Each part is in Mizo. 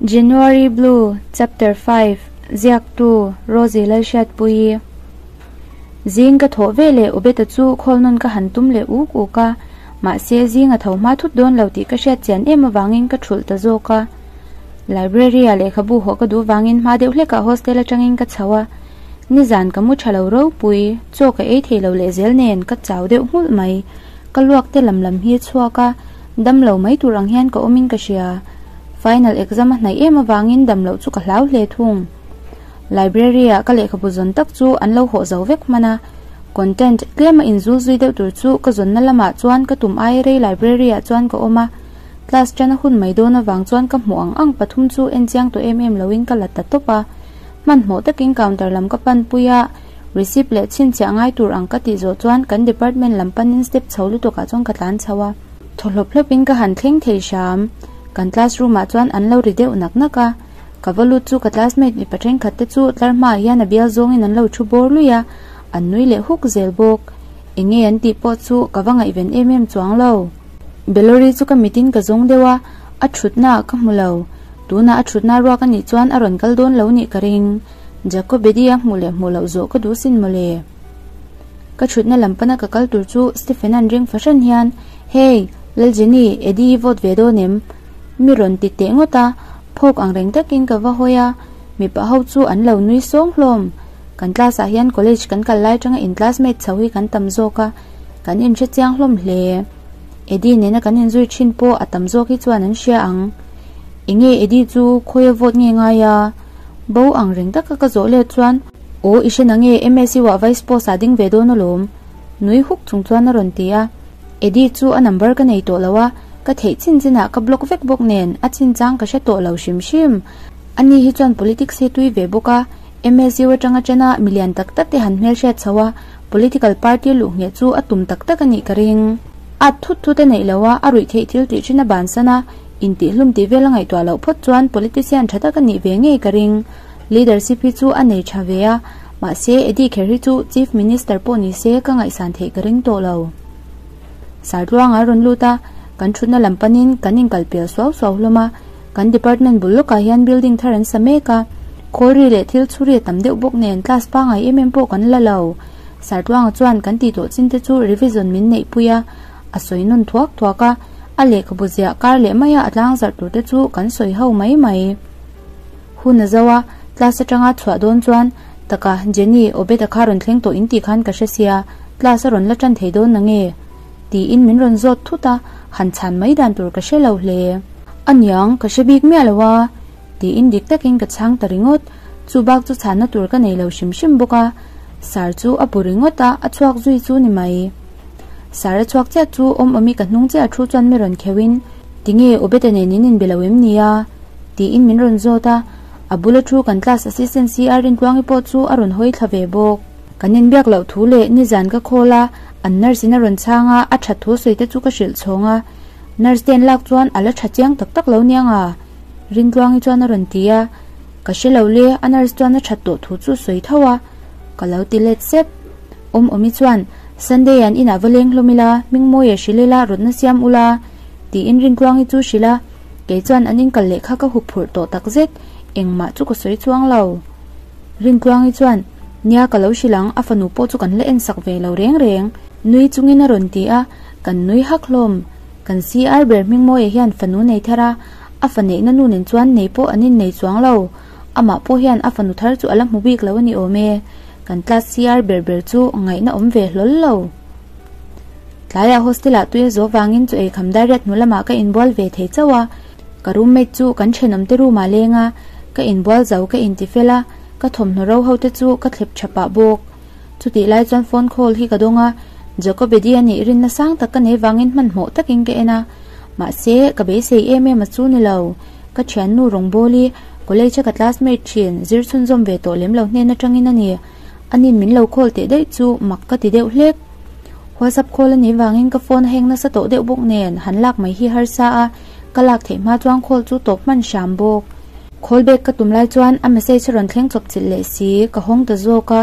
January Blue, Chapter 5, Ziaktu, Rosie Lalhriatpuii. Zing ka thawh ve leh Obeta chu call nawn ka han tum leh uk uk a, mahse zing a tho hma thut dawn lo tih ka hriat chian em avangin ka thulh ta zawk a. Library ah lehkhabu hawh ka duh vangin hma deuh hlekah hostel atangin ka chho a, nizan ka mu tha lo ropui, chaw ka ei thei lo leh zel nen ka chau deuh nghulh mai. Ka luak te lam lam hi a chhuak a, dam lo mai tur ang hian ka awmin ka hria. Final exam a hnaih em avangin dam loh chu ka hlau hle thung. Library ah ka lehkhabu zawn tak chu an lo hawh zo vek hman a, content tlem a inzul zui deuh tur chu ka zawnna lamah chuan ka tum ai rei library ah chuan ka awm a, class tan a hun mai dawn avang chuan ka hmuh ang ang pathum chu en chiang tawh em em loin ka la ta tawp a. Hmanhmawh takin counter lam ka pan pui a, receipt leh chhinchhiah ngai tur ang ka tih zawh chuan kan department lam panin step chho lutukah chuan ka tlan chho a. Thaw hlawp hlawpin ka han thleng thei hram. Kan classroom ah chuan an lo ri deuh nak nak a. Ka va lut chu ka classmate mipa thenkhat te chu tlar hmaah hian a bial zawngin an lo thu bawr lui a, an nui leh huk zel bawk. Enge an tih pawh chu ka va ngaihven em em chuang lo. Belori chu ka mitin ka zawng deuh a, a thutna ah ka hmu lo. Tunah a thutna ruak a nih chuan a rawn kal dawn lo nih ka ring. Jacobedi a hmuh leh hmuh loh zawh ka duh sin mawle. Ka thutna lam pana ka kal tur chu Stephen-a'n ring fahran hian, Hey, Laljeni, Eddie i vote ve dawn em? Mi rawn ti teh ngawt a, phawk ang reng takin ka va hawi a, mipa ho chu an lo nui sawng hlawm. Kan class ah hian college kan kal lai atanga in classmate chho hi kan tam zawk a, kan inhre chiang hlawm hle. Eddie nena kan inzui thin pawh a tam zawk hi chuan an hria ang. Enge Eddie chu khawi a vote nge ngai a? Bo ang reng taka ka zawh let chuan, Aw i hre nange MSU ah vice post ah ding ve dawn alawm. Nui huk chung chuan a rawn ti a. Eddie chu a number ka nei tawh lo a, ka theih chin chinah ka block vek bawk nen a chinchang ka hre tawh lo hrim hrim. Ani hi chuan politics hi tui ve bawk a, MSU atanga chena milian tak tak te han hmelhriat chho a, political party luh ngheh chu a tum tak tak a nih ka ring. At thut thut a neih lo a, a ruih theih thil tih thin a bansan a, intihhlum tih vel a ngaihtuah loh phawt chuan politician tha tak a nih ve ngei ka ring. Leadership hi chu a nei tha ve a, mahse Eddie kher hi chu Chief Minister pawh ni se ka ngaihsan theih ka ring tawh lo. Sartluanga a rawn lut a, kan thutna lam panin kan inkalpial suau suau hlawm a, Kan department bul lawkah hian building thar an sa mek a, khawlri leh thil chhuri a tam deuh bawk nen class pangai em em pawh kan la lo. Sartluanga chuan kan tih tawh chin te chu revision min neih pui a, a sawi nawn thuak thuak a, a lehkhabu ziah kar leh maia a tlang zarh tur te chu kan sawi ho mai mai. Hun a zo a, class atanga chhuah dawn chuan taka Jenny, Obed-a kha rawn thleng tawh in tih khan ka hre sia, class a rawn la tan thei dawn nange? Tiin min rawn zawt thut a, han chhan mai dan tur ka hre lo hle. A niang, ka hre bik miah lo a, tiin dik takin ka chhang ta ringawt. Chu bak chu chhanna tur ka nei lo hrim hrim bawk a, Sar chu a bu ringawt a, a chhuak zui chu ni mai. Sar a chhuak chiah chu awm awmi ka hnung chiah thu chuan mi rawn kheuhin, Tinge Obeta nen in inbe lo em ni a? tiin min rawn zawt a, a bula thu kan class assistant CR Rintluangi pawh chu a rawn hawi thla ve bawk. Kan inbiak loh thu leh nizan ka call a, an nurse in a rawn chhang a, a that thu sawi te chu ka hrilh chhawng a. Nurse te an lak chuan a la tha chiang tak tak lo niang a? Rintluangi chuan a rawn ti a. Ka hre lo le, a nurse chuan a that tawh thu chu sawi tho a. Ka lo ti let sep. Awm awmi chuan, Sunday an inah va leng hlawm ila, Hmingmawia hrilh ila, rawtna siam ula, tiin Rintluangi chu hrilh a. Kei chuan an inkal leh kha ka hup phurh tawh tak zet, engmah chu ka sawi chuang lo. Rintluangi chuan, Nia ka lo hrilh ang, a fanu pawh chu kan la ensak ve lo reng reng. Nui chungin a rawn ti a, kan nui hak hlawm. Kan CR ber Hmingmawia hian fanu nei thar a, a fa neihna nu nen chuan nei pawh an innei chuang lo. Amah pawh hian a fanu thar chu a la hmu bik lo a ni awm e. Kan class CR ber ber chu ngaihna awm ve hlawl lo. Tlaiah hostel ah tui a zawh vangin chu eikham dariat hnu lamah ka inbual ve thei chauh a. Ka roommate chu kan thenawmte room ah leng a, ka inbual zo ka inti fel a, ka thawmhnaw ro ho te chu ka thlep tha pah bawk. Chutih lai chuan phone call hi ka dawng a, Jacobedi a nih rinna sang tak ka nei vangin hmanhmawh takin ka en a. Mahse, ka beisei em em a chu ni lo. Ka thiannu rawngbawli, college a ka classmate thin, zir chhunzawm ve tawh lem lo hnen atangin a ni. Anin min lo call teh daih chu mak ka ti deuh hlek. WhatsApp call a nih vangin ka phone a heng nasa tawh deuh bawk nen han lak mai hi harsa a, ka lak theih hma chuan call chu tawp hman hram bawk. Call back ka tum lai chuan a message a rawn thleng chawp chilh leh si, ka hawng ta zawk a,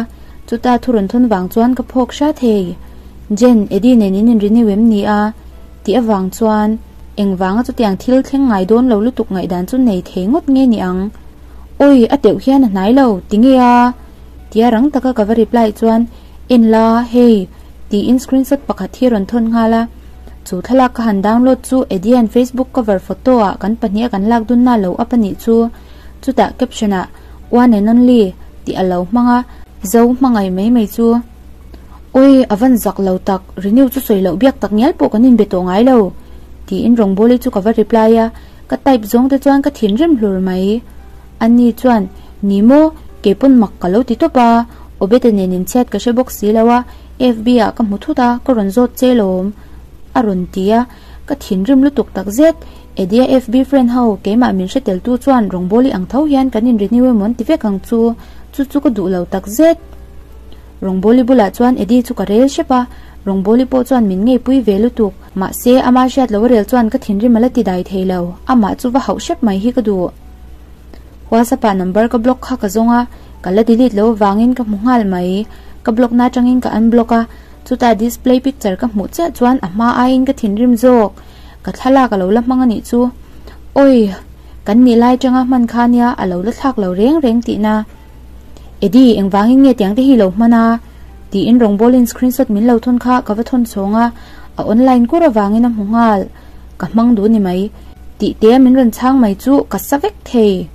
chuta thu rawn thawn vang chuan ka phawk hra thei. Jen, Eddie nen in in renew em ni a? tih avang chuan. Engvanga chutiang thil thleng ngai dawn lo lutuk ngaihdan chu nei thei ngawt nge ni ang? Awi, a teuh hian a hnai lo, tinge a? Tia rang taka ka va reply chuan, En la, hei, tiin screenshot pakhat hi a rawn thawn nghal a. Chu thlalak ka han download chu Eddie-a'n Facebook cover photo ah kan pahniha kan lak dunna lo up a nih chu. Chutah caption ah, One and only, tih a lo hmang a. Zo hmangaih mai mai chu. Awi, a van zak lo tak, renew chu sawi loh biak tak ngial pawh kan inbe tawh ngai lo, tiin rawngbawli chu ka va reply a, ka type zawng te chuan ka thinrim hlur mai. Ani chuan, Ni maw, kei pawn mak ka lo ti tawp a, Obete nen inchhiat ka hre bawk si lo a, FB ah ka hmu thut a, ka rawn zawt che lawm, a rawn ti a, ka thinrim lutuk tak zet. Eddie-a FB friend ho, keimah min hre teltu chuan rawngbawli ang tho hian kan in renew emaw an ti vek ang chu, chu chu ka duh lo tak zet. Rawngbawli bulah chuan Eddie chu ka rel hrep a, Rawngbawli pawh chuan min ngeipui ve lutuk. Mahse, ama hriat lo a rel chuan ka thinrim a la ti dai thei lo, amah chu va hauh hrep mai hi ka duh. WhatsApp ah number ka block kha ka zawng a, ka la delete lo avangin ka hmu nghal mai. Ka block na atangin ka unblock a, chutah display picture ka hmuh chiah chuan a hma aiin ka thinrim zawk. Ka thlalak a lo la hmang a nih chu. Awi! Kan nih lai atanga hman kha nia a lo la thlak lo reng reng tihna. Eddie, engvangin nge tiang te hi lo hman a? Tiin rawngbawlin screenshot min lo thawn kha ka va thawn chhawng a, a online kur avangin a hmu nghal. Ka hmang duh ni mai. Tih te min rawn chhang mai chu ka sa vek thei.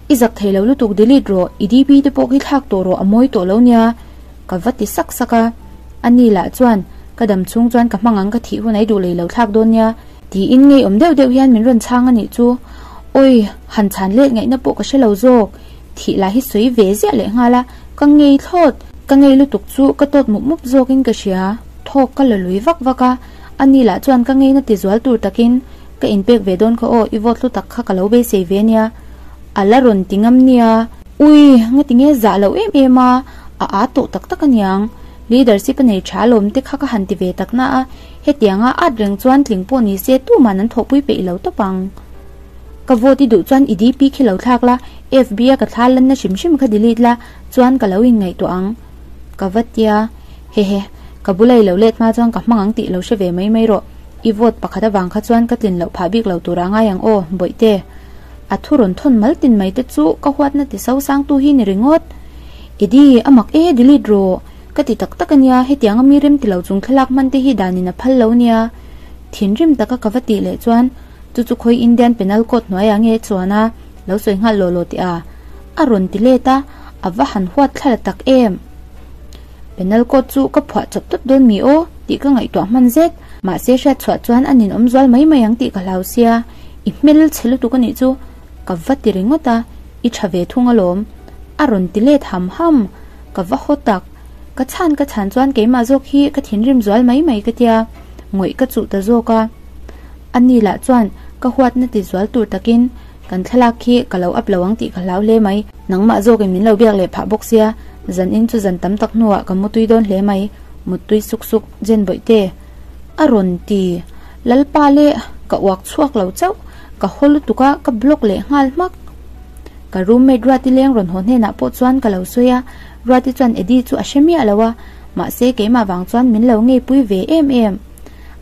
I zak thei lo lutuk delete rawh, i DP te pawh khi thlak tawh rawh a mawi tawh lo nia. Ka va ti sak sak a. Ani lah chuan, Ka dam chhung chuan ka hmang ang ka thih hun ai duh lei lo thlak dawn nia. Tiin ngeiawm deuh deuh hian min rawn chhang a nih chu. Awi, han chhan let ngaihna pawh ka hre lo zawk. Thih lah hi sawi ve ziah leh nghal a, ka ngei thlawt, ka ngei lutuk chu ka tawt mup mup zawkin ka hria. Thawk ka la lui vak vak a, ani lah chuan ka ngeina ti zual tur takin ka inpek ve dawn kha aw, i vote hlu tak kha ka lo beisei ve nia, a la rawn ti ngam nia. Ui, ngati nge zah loh em em a, a aa tawh tak tak aniang. Leadership a nei tha alawm te kha ka han ti ve tak na a, hetianga at reng chuan tling pawh ni se tuman an thawhpui peih lo tawp ang. Ka vote i duh chuan i DP khi lo thlak la, FB a ka thla lanna hrim hrim kha delete la, chuan ka lo inngaihtuah ang. Ka va tia, Hehe, ka bula i lo let hma chuan ka hmang ang tih lo hre ve mai mai rawh. I vote pakhat avang kha chuan ka tlin loh phah bik lo tura ngai ang aw, Bawihte. A thu rawn thawn mal tin mai te chu ka huatna ti so sangtu hi ni ringawt. Eddie, a mak e, delete rawh. Ka ti tak tak ania, hetianga mi rem ti lo chung thlalak hman te hi danin a phal lo nia. Thinrim taka ka va tih leh chuan Chu chu khawi Indian Penal Code hnuaiah nge chuan a lo sawi nghal law law tih a? A rawn ti let a, a va han huat thla la tak em? Penal Code chu ka phuah chawp tawp dawn mi aw tih ka ngaihtuah hman zet. Mahse hriat chhuah chuan a ninawm zual mai mai ang tih ka hlau sia, i hmel chhe lutuk a nih chu ka va ti ringawt a, i tha ve thung alawm. A rawn ti let ham ham, ka va haw tak. Ka chhan ka chhan chuan keimah zawk hi ka thinrim zual mai mai ka tia, ngawih ka chuh ta zawk a. A ni lah chuan ka huatna ti zual tur takin kan thlalak khi ka lo up lo ang tih ka hlau hle mai. Nangmah zawkin min lo biak leh phah bawk sia, zan in chu zan tam tak hnuah ka mutui dawn hle mai, muttui suk suk Jen Bawihte. A rawn ti. Lalpa leh ka uak chhuak lo chauh, ka haw lutuk a, ka block leh nghal hmak. Ka roommate Ruati leng rawn haw hnenah pawh chuan ka lo sawi a, Ruati chuan Eddie chu a hre miah lo a, mahse keimah vang chuan min lo ngeipui ve em em.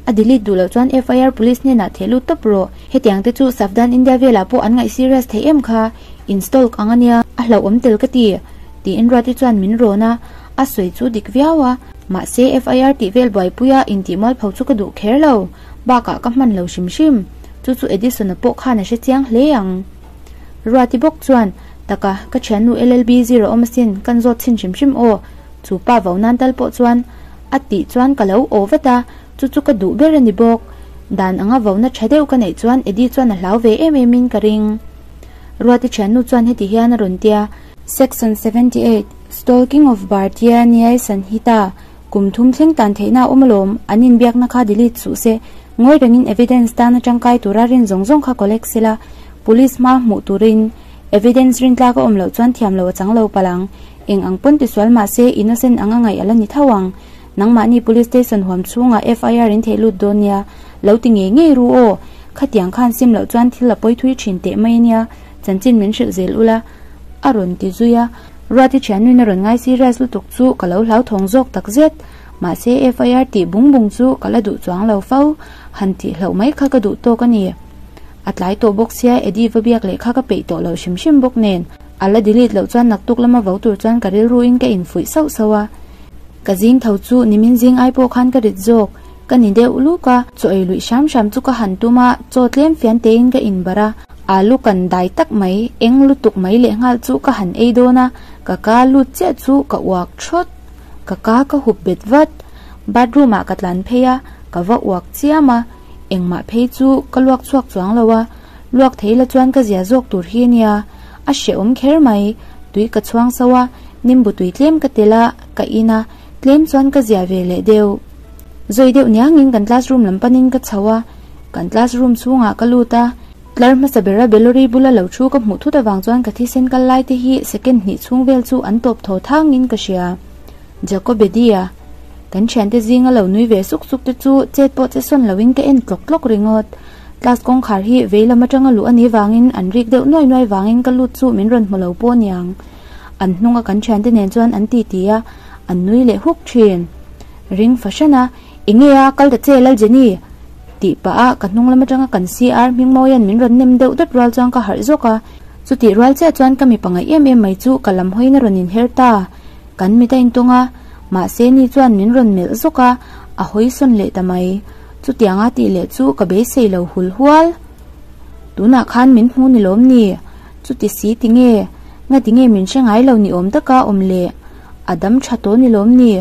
A delete duh loh chuan FIR police hnenah theh lut tawp rawh. Hetiang te chu Savdhan India velah pawh an ngaih serious thei em kha. Install ang a nia, a hlauhawm tel ka ti. Tiin Ruati chuan min rawn a, a sawi chu dik viau a. Mahse FIR tih vel buaipuia intih mualpho chu ka duh kher lo. Bakah ka hman lo hrim hrim. Chu chu Edison-a pawh khan a hre chiang hle ang. Ruati bawk chuan, Taka, ka thiannu LLB zir a awm asin, kan zawt chhin hrim hrim aw. Chu pa vo nan tal pawh chuan a tih chuan ka lo aw vat a, chu chu ka duh ber a ni bawk. Dan anga vona tha deuh ka neih chuan Eddie chuan a hlau ve em em in ka ring. Ruati thiannu chuan heti hian a rawn tia. Section 78, Stalking of Bhartiya Nyay Sanhita, Kum thum thleng tan theihna a awm alawm, an inbiakna kha delete suh se, ngawi rengin evidence tan a tangkai tura rin zawng zawng kha collect sela, police hma hmuh turin evidence rintlak a awm loh chuan thiam lo a chang lo palh ang. Eng ang pawn tisual mah se innocent ang a ngaih a la ni tho ang. Nangmahni police station huam chhungah FIR in theih lut dawn nia. Lo ti ngei ngei ru aw. Khatiang khan sim loh chuan thil a pawi thui thin teh mai ania. Chanchin min hrilh zel ula. A rawn ti zui a. Ruati thiannuin a rawn ngai serious lutuk chu ka lo hlauthawng zawk tak zet. Mahse FIR tih bung bung chu ka la duh chuang lo fo, han tih hlauh mai kha ka duh tawk a ni. A tlai tawh bawk sia Eddie va biak leh kha ka peih tawh lo hrim hrim bawk nen a la delete loh chuan naktuk lama vo tur chuan ka rilru in ka infuih sauh sauh a. Ka zing tho chu nimin zing ai pawh khan ka rit zawk ka ni deuh luk a, chaw ei luih hram hram chu ka han tum a, chaw tlem fian tein ka inbarh a, alu kan dai tak mai, eng lutuk mai lehnghal chu ka han ei dawn a, ka ka lut chiah chu ka uak thawt. Ka ka ka hup bet vat. Bathroom ah ka tlan phei a, ka va uak chiam a, engmah phei chu ka luak chhuak chuang lo a, luak thei la chuan ka zia zawk tur hi nia, a hrehawm kher mai, tui ka chhuang sauh a, nimbu tui tlem ka tel a, ka in a, tlem chuan ka zia ve leh deuh. Zawi deuh niangin kan classroom lam panin ka chho a, kan classroom chhungah ka lut a, Tlar hmasa bera Belori bula lo thu ka hmuh thut avang chuan ka thisen kal lai te hi second hnih chhung vel chu an tawp thaw thangin ka hria. Jacobedia, kan thiante zinga lo nui ve suk suk te chu chet pawh che sawn loin ka en tlawk tlawk ringawt. Class kawngkhar hi vei lam atanga luh a nih vangin an rik deuh nuai nuai vangin ka lut chu min rawn hmu lo pawh niang. An hnunga kan thiante nen chuan an ti ti a, an nui leh huk thin. Ring fahran a, Enge a, kal ta che Lal Jenny? Tih pah a, ka hnung lam atanga kan CR Hmingmawia'n min rawn nem deuh dawt rual chuan ka harh zawk a. Chutih rual chiah chuan ka mipa ngaih em em mai chu ka lam hawiin a rawn inher ta. Kan mit a intawng a, mahse ni chuan min rawn melh zawk a, a hawi sawn leh ta mai. Chutianga tih leh chu ka beisei lo hul hual. Tunah khan min hmu ni lawm ni? Chuti si tinge? Ngati nge min hre ngai lo ni awm taka awm le? A dam tha tawh ni lawm ni?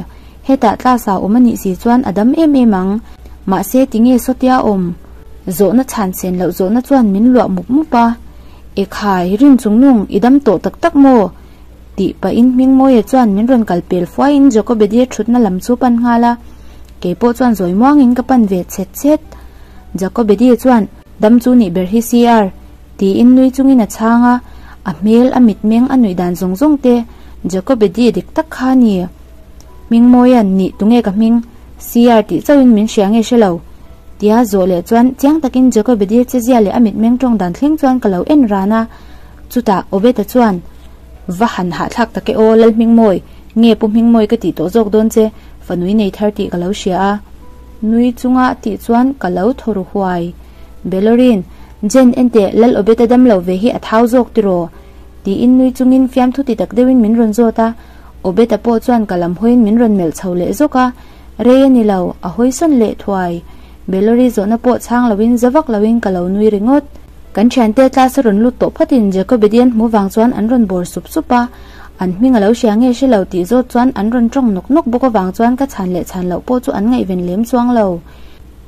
Hetah class ah awm a nih si chuan a dam em em ang. Mahse tinge sawtia awm? Zawhna chhan sen loh zawhna chuan min luah mup mup a. Ekhai, rin chung nung, i dam tawh tak tak maw? Tih pahin Hmingmawia chuan min rawn kal pel fuaiin Jacobedia thutna lam chu pan nghal a. Keipawh chuan zawi muangin ka pan ve chhet chhet. Jacobedia chuan, Dam chu nih ber hi CR. Tiin nui chungin a chhang a, a hmel, a mitmeng, a nuih dan zawng zawng te Jacobedia dik tak kha a ni. Hmingmawia'n nih tunge ka hming? CR tih chauhin min hria nge hre lo? Tia zawh leh chuan chiang takin Jacobedia che zia leh a mitmeng tawng dan thleng chuan ka lo en ran a. Chutah Obeta chuan, Va han hahthlak tak e aw Lalhmingmawi, nge Pu Hmingmawi ka tih tawh zawk dawn che, fanui nei thar tih ka lo hria a. Nui chunga tih chuan ka lo thaw ru huai. Belorin, Jen enteh Lal Obeta dam lo ve hi a thau zawk tiraw? Tiin nui chungin fiamthu ti tak deuhin min rawn zawt a. Obeta pawh chuan ka lam hawiin min rawn melh chho leh zawk a, rei a ni lo, a hawi sawn leh thuai. Belori zawhna pawh chhang loin za vak loin ka lo nui ringawt. Kan thiante class a rawn lut tawh phawtin Jacobedian hmu vang chuan an rawn bawr sup sup a, an hming a lo hria nge hre lo tih zawt chuan an rawn tawng nawk nawk bawk avang chuan ka chhan leh chhan loh pawh chu an ngaihven lem chuang lo.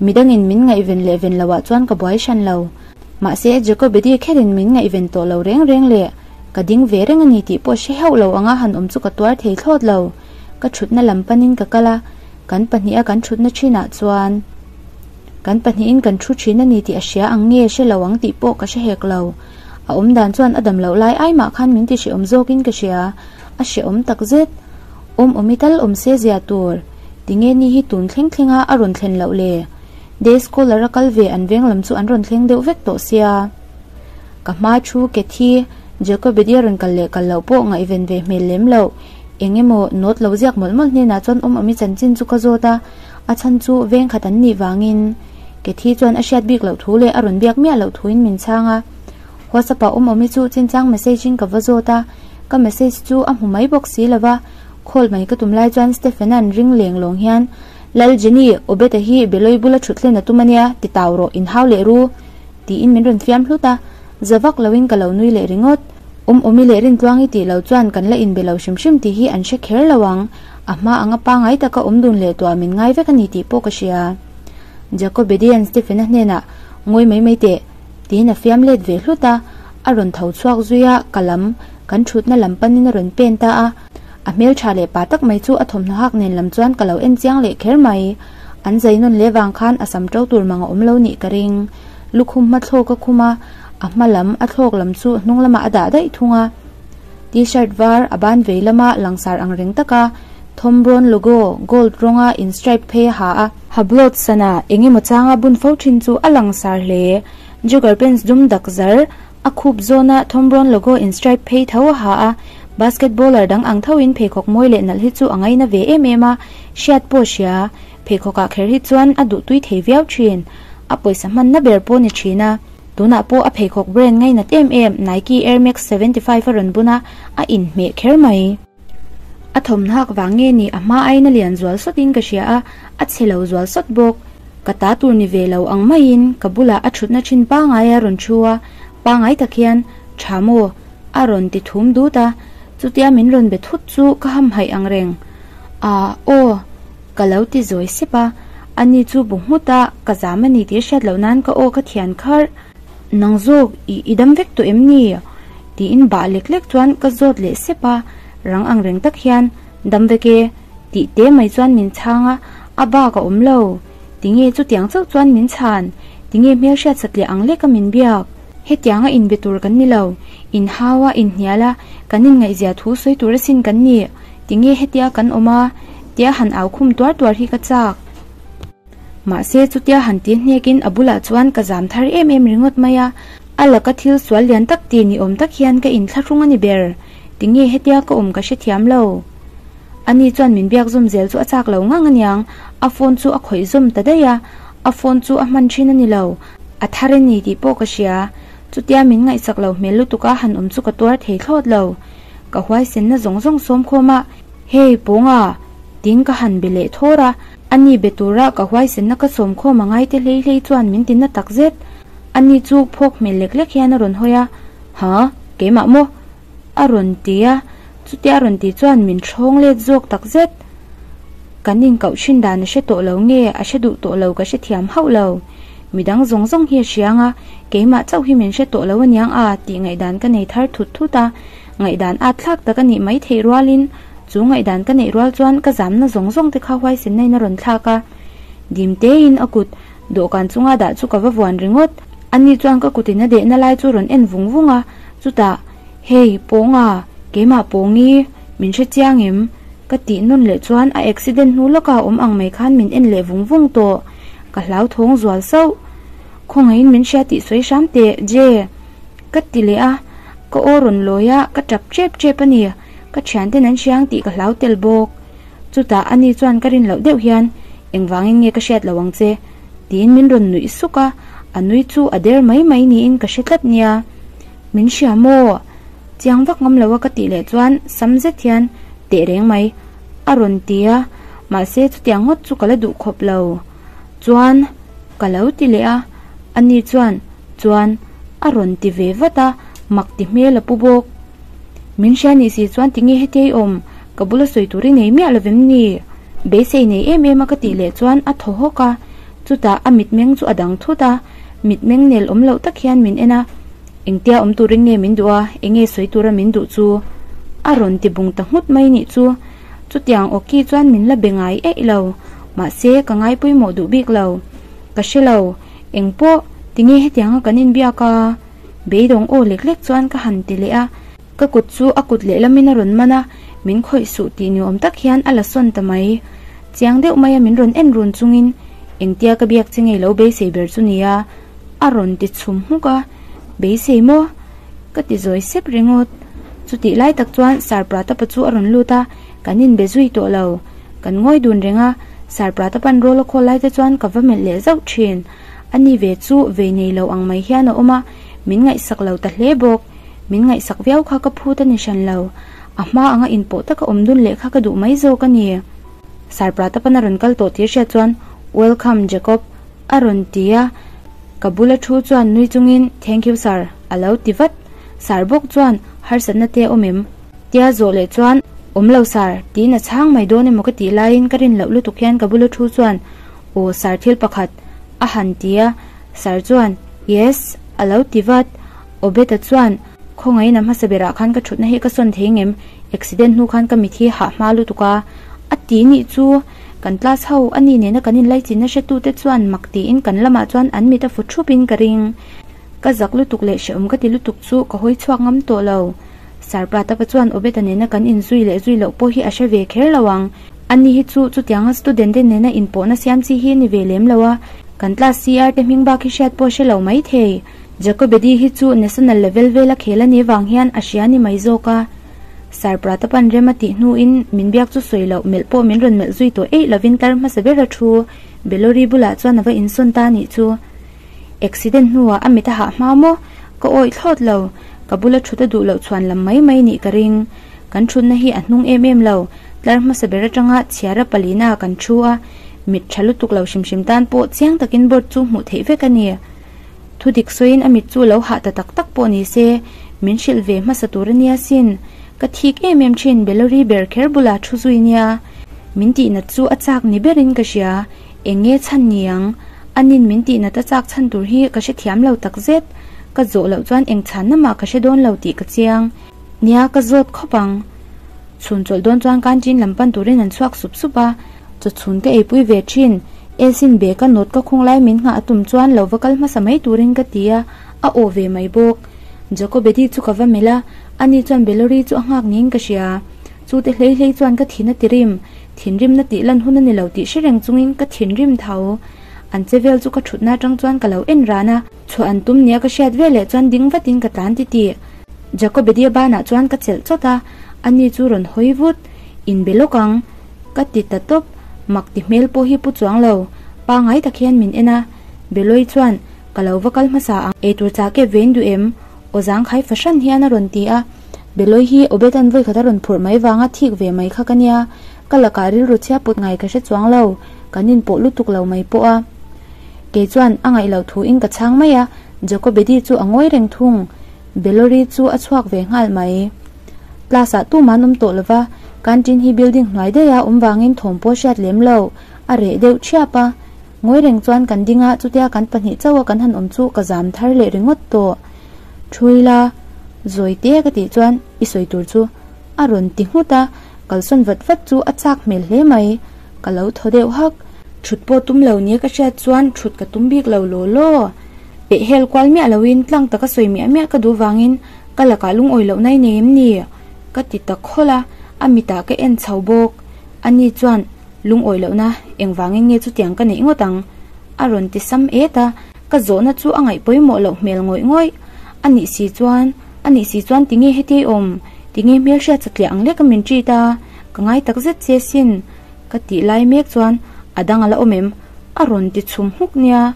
Midangin min ngaihven leh ven loah chuan ka buai hran lo. Mahse Jacobedi kherin min ngaihven tawh lo reng reng leh Ka ding ve reng a ni tih pawh hre hauh lo anga han awm chu ka tuar thei thlawt lo. Ka thutna lam panin ka kal a, kan pahniha kan thutna thinah chuan kan pahnihin kan thu thin a ni tih a hria ang nge hre lo ang tih pawh ka hre hek lo. A awm dan chuan a dam loh lai ai mah khan min ti hrehawm zawkin ka hria, a hrehawm tak zet. Awm awmi tal awm se zia tur. Tinge ni hi tun thleng thlenga a rawn thlen loh le? Day scholar a kal ve an veng lam chu an rawn thleng deuh vek tawh sia. Ka hma thu ke thi, Jacobedia rawn kal leh kal loh pawh ngaihven ve hmel lem loh. Eng emaw note lo ziak mawlh mawlh hnenah chuan awm awmi chanchin chu ka zawt a, a chhan chu veng khat an nih vangin. Ke thi chuan a hriat bik loh thu leh a rawn biak miah loh thuin min chhang a. WhatsApp ah awm awmi chu chinchang message in ka va zawt a, ka message chu a hmu mai bawk si lova. Call mai ka tum lai chuan Stephen-a'n ring leng lawng hian, Lal Jenny, Obeta hi Beloi bula thut hlen a tum ania, ti tau rawh, inhau leh ru. Tiin min rawn fiam hlut a, za vak loin ka lo nui leh ringawt. Awm awmi leh Rintluangi tih lo chuan kan la inbe lo hrim hrim tih hi an hre kher lo ang, a hma anga pangai taka awm dun leh tuah min ngai vek a ni tih pawh ka hria. Jacobedian Stephen-a hnenah, Ngawi mai mai teh, tiin a fiam let ve hlut a, a rawn tho chhuak zui a, ka lam, kan thutna lam panin a rawn pen ta a, a hmeltha leh pa tak mai chu a thawmhnaw hak nen lam chuan ka lo en chiang leh kher mai. An zai nawn leh vang khan a sam to tur mang a awm lo nih ka ring. Lukhum hma thlawk a khum a, a hma lam a thlawk lam chu hnung lamah a dah daih thung a. T-shirt var a ban vei lama langsar ang reng taka Thom Browne logo gold rawnga in stripe phei a ha a. Hublot sana eng emaw changa bun fo thin chu a langsar hle. Jogger pants dum dak zar a khup zawna Thom Browne logo in stripe phei tho a ha a. Basketballer dang ang thoin pheikhawk mawi leh nalh hi chu a ngaina ve em em a, hriat pawh a hria. Pheikhawkah kher hi chuan a duh tui thei viau thin. A pawisa hmanna ber pawh ni thin a. Tunah pawh a pheikhawk brand ngainat em em Nike Air Max 75 a rawn bun a, a inhmeh kher mai. A thawmhnak vang nge ni a hma aiin a lian zual sawt in ka hria a, a chhe lo zual sawt bawk. Ka ta tur ni ve lo ang maiin ka bulah a thutna thin pangai a rawn thu a, pangai tak hian, Tha maw? a rawn ti thum dut a, chutia min rawn be thut chu ka hamhaih ang reng. Aah aw! Ka lo ti zawi sep a, ani chu bu nghut a, ka zam a ni tih hriat loh nan ka aw ka thian kharh. Nang zawk, i i dam vek tawh em ni? Tiin bah lek lek chuan ka zawt leh sep a, rang ang reng tak hian, Dam vek e, tih te mai chuan min chhang a, a bak a awm lo. Tinge chutiang chauh chuan min chhan? Tinge hmelhriat satliah ang leka min biak? Hetianga inbe tur kan ni lo, inhau a, inhnial a, kan inngaihzia thu sawi tur asin kan ni. Tinge hetia kan awm a? Tia han au khum tuar tuar hi ka chak. Mahse chutia han ti hnekin a bulah chuan ka zam thar em em ringawt mai a, a laka thil sual lian tak ti ni awm tak hian ka inthlahrung a ni ber. Tinge hetia ka awm ka hrethiam lo. Ani chuan min biak zawm zel chu a chak lo ngang aniang, a phone chu a khawih zawm ta daih a, a phone chu a hman thin a ni lo, a thar a ni tih pawh ka hria. Chutia min ngaihsak lo hmel lutuk a han awm chu ka tuar thei thlawt lo. Ka huaisenna zawng zawng sawm khawm a, Hey, Pawnga! Tiin ka han be leh thawr a, ani be tura ka huaisenna ka sawm khawm a ngai te hlei hlei chuan min ti na tak zet. Ani chu phawk hmel lek lek hian a rawn hawi a, Ha? Keimah maw? A rawn ti a, chutia a rawn tih chuan min thawng let zawk tak zet. Kan inkauh thin dan a hre tawh lo nge a hre duh tawh lo ka hrethiam hauh lo. Midang zawng zawng hi a hriang a, keimah chauh hi min hre tawh lo aniang a tih ngaihdan ka nei thar thut thut a, ngaihdan at thlak tak a nih mai theih rualin chu ngaihdan ka neih rual chuan ka zamna zawng zawng te kha huaisenna in a rawn thlak a. Dim tein a kut dawhkan chunga dah chu ka va vuan ringawt. Ani chuan ka kutin a dehna lai chu rawn en vung vung a, chutah, Hei, Pawnga, keimah Pawngi, min hre chiang em? Ka tih nawn leh chuan a accident hnu lawka awm ang mai khan min en leh vung vung tawh. Ka hlauthawng zual sauh. Khawngaihin min hria tih sawi hram teh, Je! Ka ti leh a, ka aw rawn lawi a, ka tap tep tep a ni. Ka thianten an hriang tih ka hlau tel bawk. Chutah ani chuan ka rin loh deuh hian, Engvangin nge ka hriat lo ang che? Tiin min rawn nuih suk a, a nui chu a der mai mai niin ka hre tlat nia. Min hria maw? Chiang vak ngam lo a ka tih leh chuan sam zet hian teh reng mai a rawn ti a, mahse chutiang ngawt chu ka la duh khawp lo. Chuan ka lo ti leh a, ani chuan chuan a rawn ti ve vat a, mak ti hmel a pu bawk. Min hria nih si chuan tinge hetia i awm? Ka bula sawi tur i nei miah lovem ni? Beisei nei em em a ka tih leh chuan a thaw hawk a, chutah a mitmeng chu a dang thut a, mitmeng nel awm loh tak hian min en a. Engtia awm turin nge min duh a, enge sawi tura min duh chu? A rawn ti bung ta nghut mai nih chu. Chutiang awki chuan min la be ngai eih lo. Mahse, ka ngai pawimawh duh bik lo. Ka hre lo. Eng pawh, tinge hetianga kan inbiak a? Beidawng aw lek lek chuan ka han ti leh a. Ka kut chu a kut lehlamin a rawn man a, min khawih suh tih ni awm tak hian a la sawn ta mai. Chiang deuh maia min rawn en run chungin, Engtia ka biak che ngei lo beisei ber chu nia. A rawn ti chhum hmuk a, Beisei maw? Ka ti zawi sep ringawt. Chutih lai tak chuan Sir Pratapa chu a rawn lut a, kan inbe zui tawh lo. Kan ngawi dun reng a, Sir Pratapan roll a khawl lai te chuan ka va melh leh zauh thin. Ani ve chu vei nei lo ang mai hian a awm a, min ngaihsak lo ta hle bawk. Min ngaihsak viau kha ka phut a ni hran lo. A hma anga inpawh taka awm dun leh kha ka duh mai zawk a ni. Sir Pratapan a rawn kal tawh tih hriat chuan, Welcome, Jacob. A rawn ti a, ka bula thu chuan nui chungin Thank you sir a lo ti vat. Sir bawk chuan harsatna te a awm em? Tia zawh leh chuan Awm lo sir tiin a chhang mai dawn emaw ka tih laiin ka rin loh lutuk hian ka bula thu chuan Aw sir thil pakhat a han ti a, sir chuan Yes a lo ti vat. Obeta chuan Khawngaihin a hmasa berah khan ka thutna hi ka sawn thei ngem? Accident hnu khan ka mit hi hah hma lutuk a a ti nih chu. Kan class ho a ni nena kan inlaichinna hretute chuan mak tiin kan lamah chuan an mit a fu thupin ka ring. Ka zak lutuk leh hrehawm ka ti lutuk chu ka hawi chhuak ngam tawh lo. Sir Pratapa chuan Obeta nena kan inzui leh zui loh pawh hi a hre ve kher lo ang. Ani hi chu chutianga student te nena inpawhna siam chi hi a ni ve lem lo a, kan class CR te hming bak hi hriat pawh hre lo mai thei. Jacobedi hi chu national level vela khel a nih vang hian a hria ni mai zawk a. Sir Pratapan rem a tih hnuin min biak chu sawi loh melh pawh min rawn melh zui tawh eih lovin tlar hmasa ber a thu Belori bulah chuan a va insawn ta nih chu. Accident hnuah a mit a hah hma maw? Ka awih thlawt lo. Ka bula thut a duh loh chhuan lam mai mai nih ka ring. Kan thutna hi a hnung em em lo. Tlar hmasa ber atanga chhiara palina kan thu a, mit tha lutuk lo hrim hrim tan pawh chiang takin board chu hmuh theih vek a ni. Thu dik sawiin a mit chu lo hah ta tak tak pawh ni se, min hrilh ve hmasa tur a nia sin. Ka thik em em thin Belori ber kher bula thu zui nia. Min tihnat chu a chak ni berin ka hria. Eng nge chhan ni ang? Anin min tihnat a chak chhan tur hi ka hrethiam lo tak zet. Ka zawh loh chuan eng chhanna mah ka hre dawn lo tih ka chiang. Nia ka zawt khawp ang. Chhun chawlh dawn chuan canteen lam pan turin an chhuak sup sup a, chaw chhun ka eipui ve thin. Elsin bag a nawt ka khung lai min nghah a tum chuan lo va kal hmasa mai turin ka ti a, a aw ve mai bawk. Jacobedi chu ka va melh a, ani chuan Belori chu a nghak niin ka hria. Chute hlei hlei chuan ka thin a ti rim. Thinrimna tih lan hun a ni lo tih hre reng chungin ka thinrim tho. An che vel chu ka thutna atang chuan ka lo en ran a, chhuah an tum nia ka hriat veleh chuan ding vatin ka tlan titih. Jacobedia banah chuan ka chelh chawt a, ani chu rawn hawi vut. Inbe lawk ang, ka ti ta tawp. Mak ti hmel pawh hi pu chuang lo, pangai tak hian min en a. Beloi chuan, Ka lo va kal hmasa ang, eitur chah kep vein duh em? Aw zangkhai fahran hian a rawn ti a. Beloi hi Obedan vawi khat a rawn phurh mai vanga thik ve mai kha ka nia, ka lakah rilru chhia put ngai ka hre chuang lo, kan inpawh lutuk lo mai pawh a. Kei chuan a ngaih loh thuin ka chhang mai a, Jacobedi chu a ngawi reng thung. Belori chu a chhuak ve nghal mai. Class ah tumah an awm tawh lova, canteen hi building hnuai daih a awm vangin thawm pawh hriat lem lo, a reh deuh thiap a. Ngawi reng chuan kan ding a, chutia kan pahnih chauh a kan han awm chu ka zam thar leh ringawt tawh. Thuila, zawi te ka tih chuan i sawi tur chu a rawn ti nghut a, kalsawn vat vat chu a chak hmel hle mai. Ka lo thaw deuh hak. Thut pawh tum lo nia ka hriat chuan thut ka tum bik lo law law. Peh hel kual miah loin tlang taka sawi miah miah ka duh vangin ka lakah lungawi loh nai nei em ni? Ka ti ta khawlh a, a mitah ka en chho bawk. Ani chuan lungawi lohna engvangin nge chutiang ka neih ngawt ang? A rawn ti sam et a, ka zawhna chu a ngaih pawimawh loh hmel ngawih ngawih. A nih si chuan, a nih si chuan tinge heti awm? Tinge hmelhriat satliah ang leka min treat a? Ka ngai tak zet che sin. Ka tih lai mek chuan a dang a la awm em? A rawn ti chhum hmuk nia.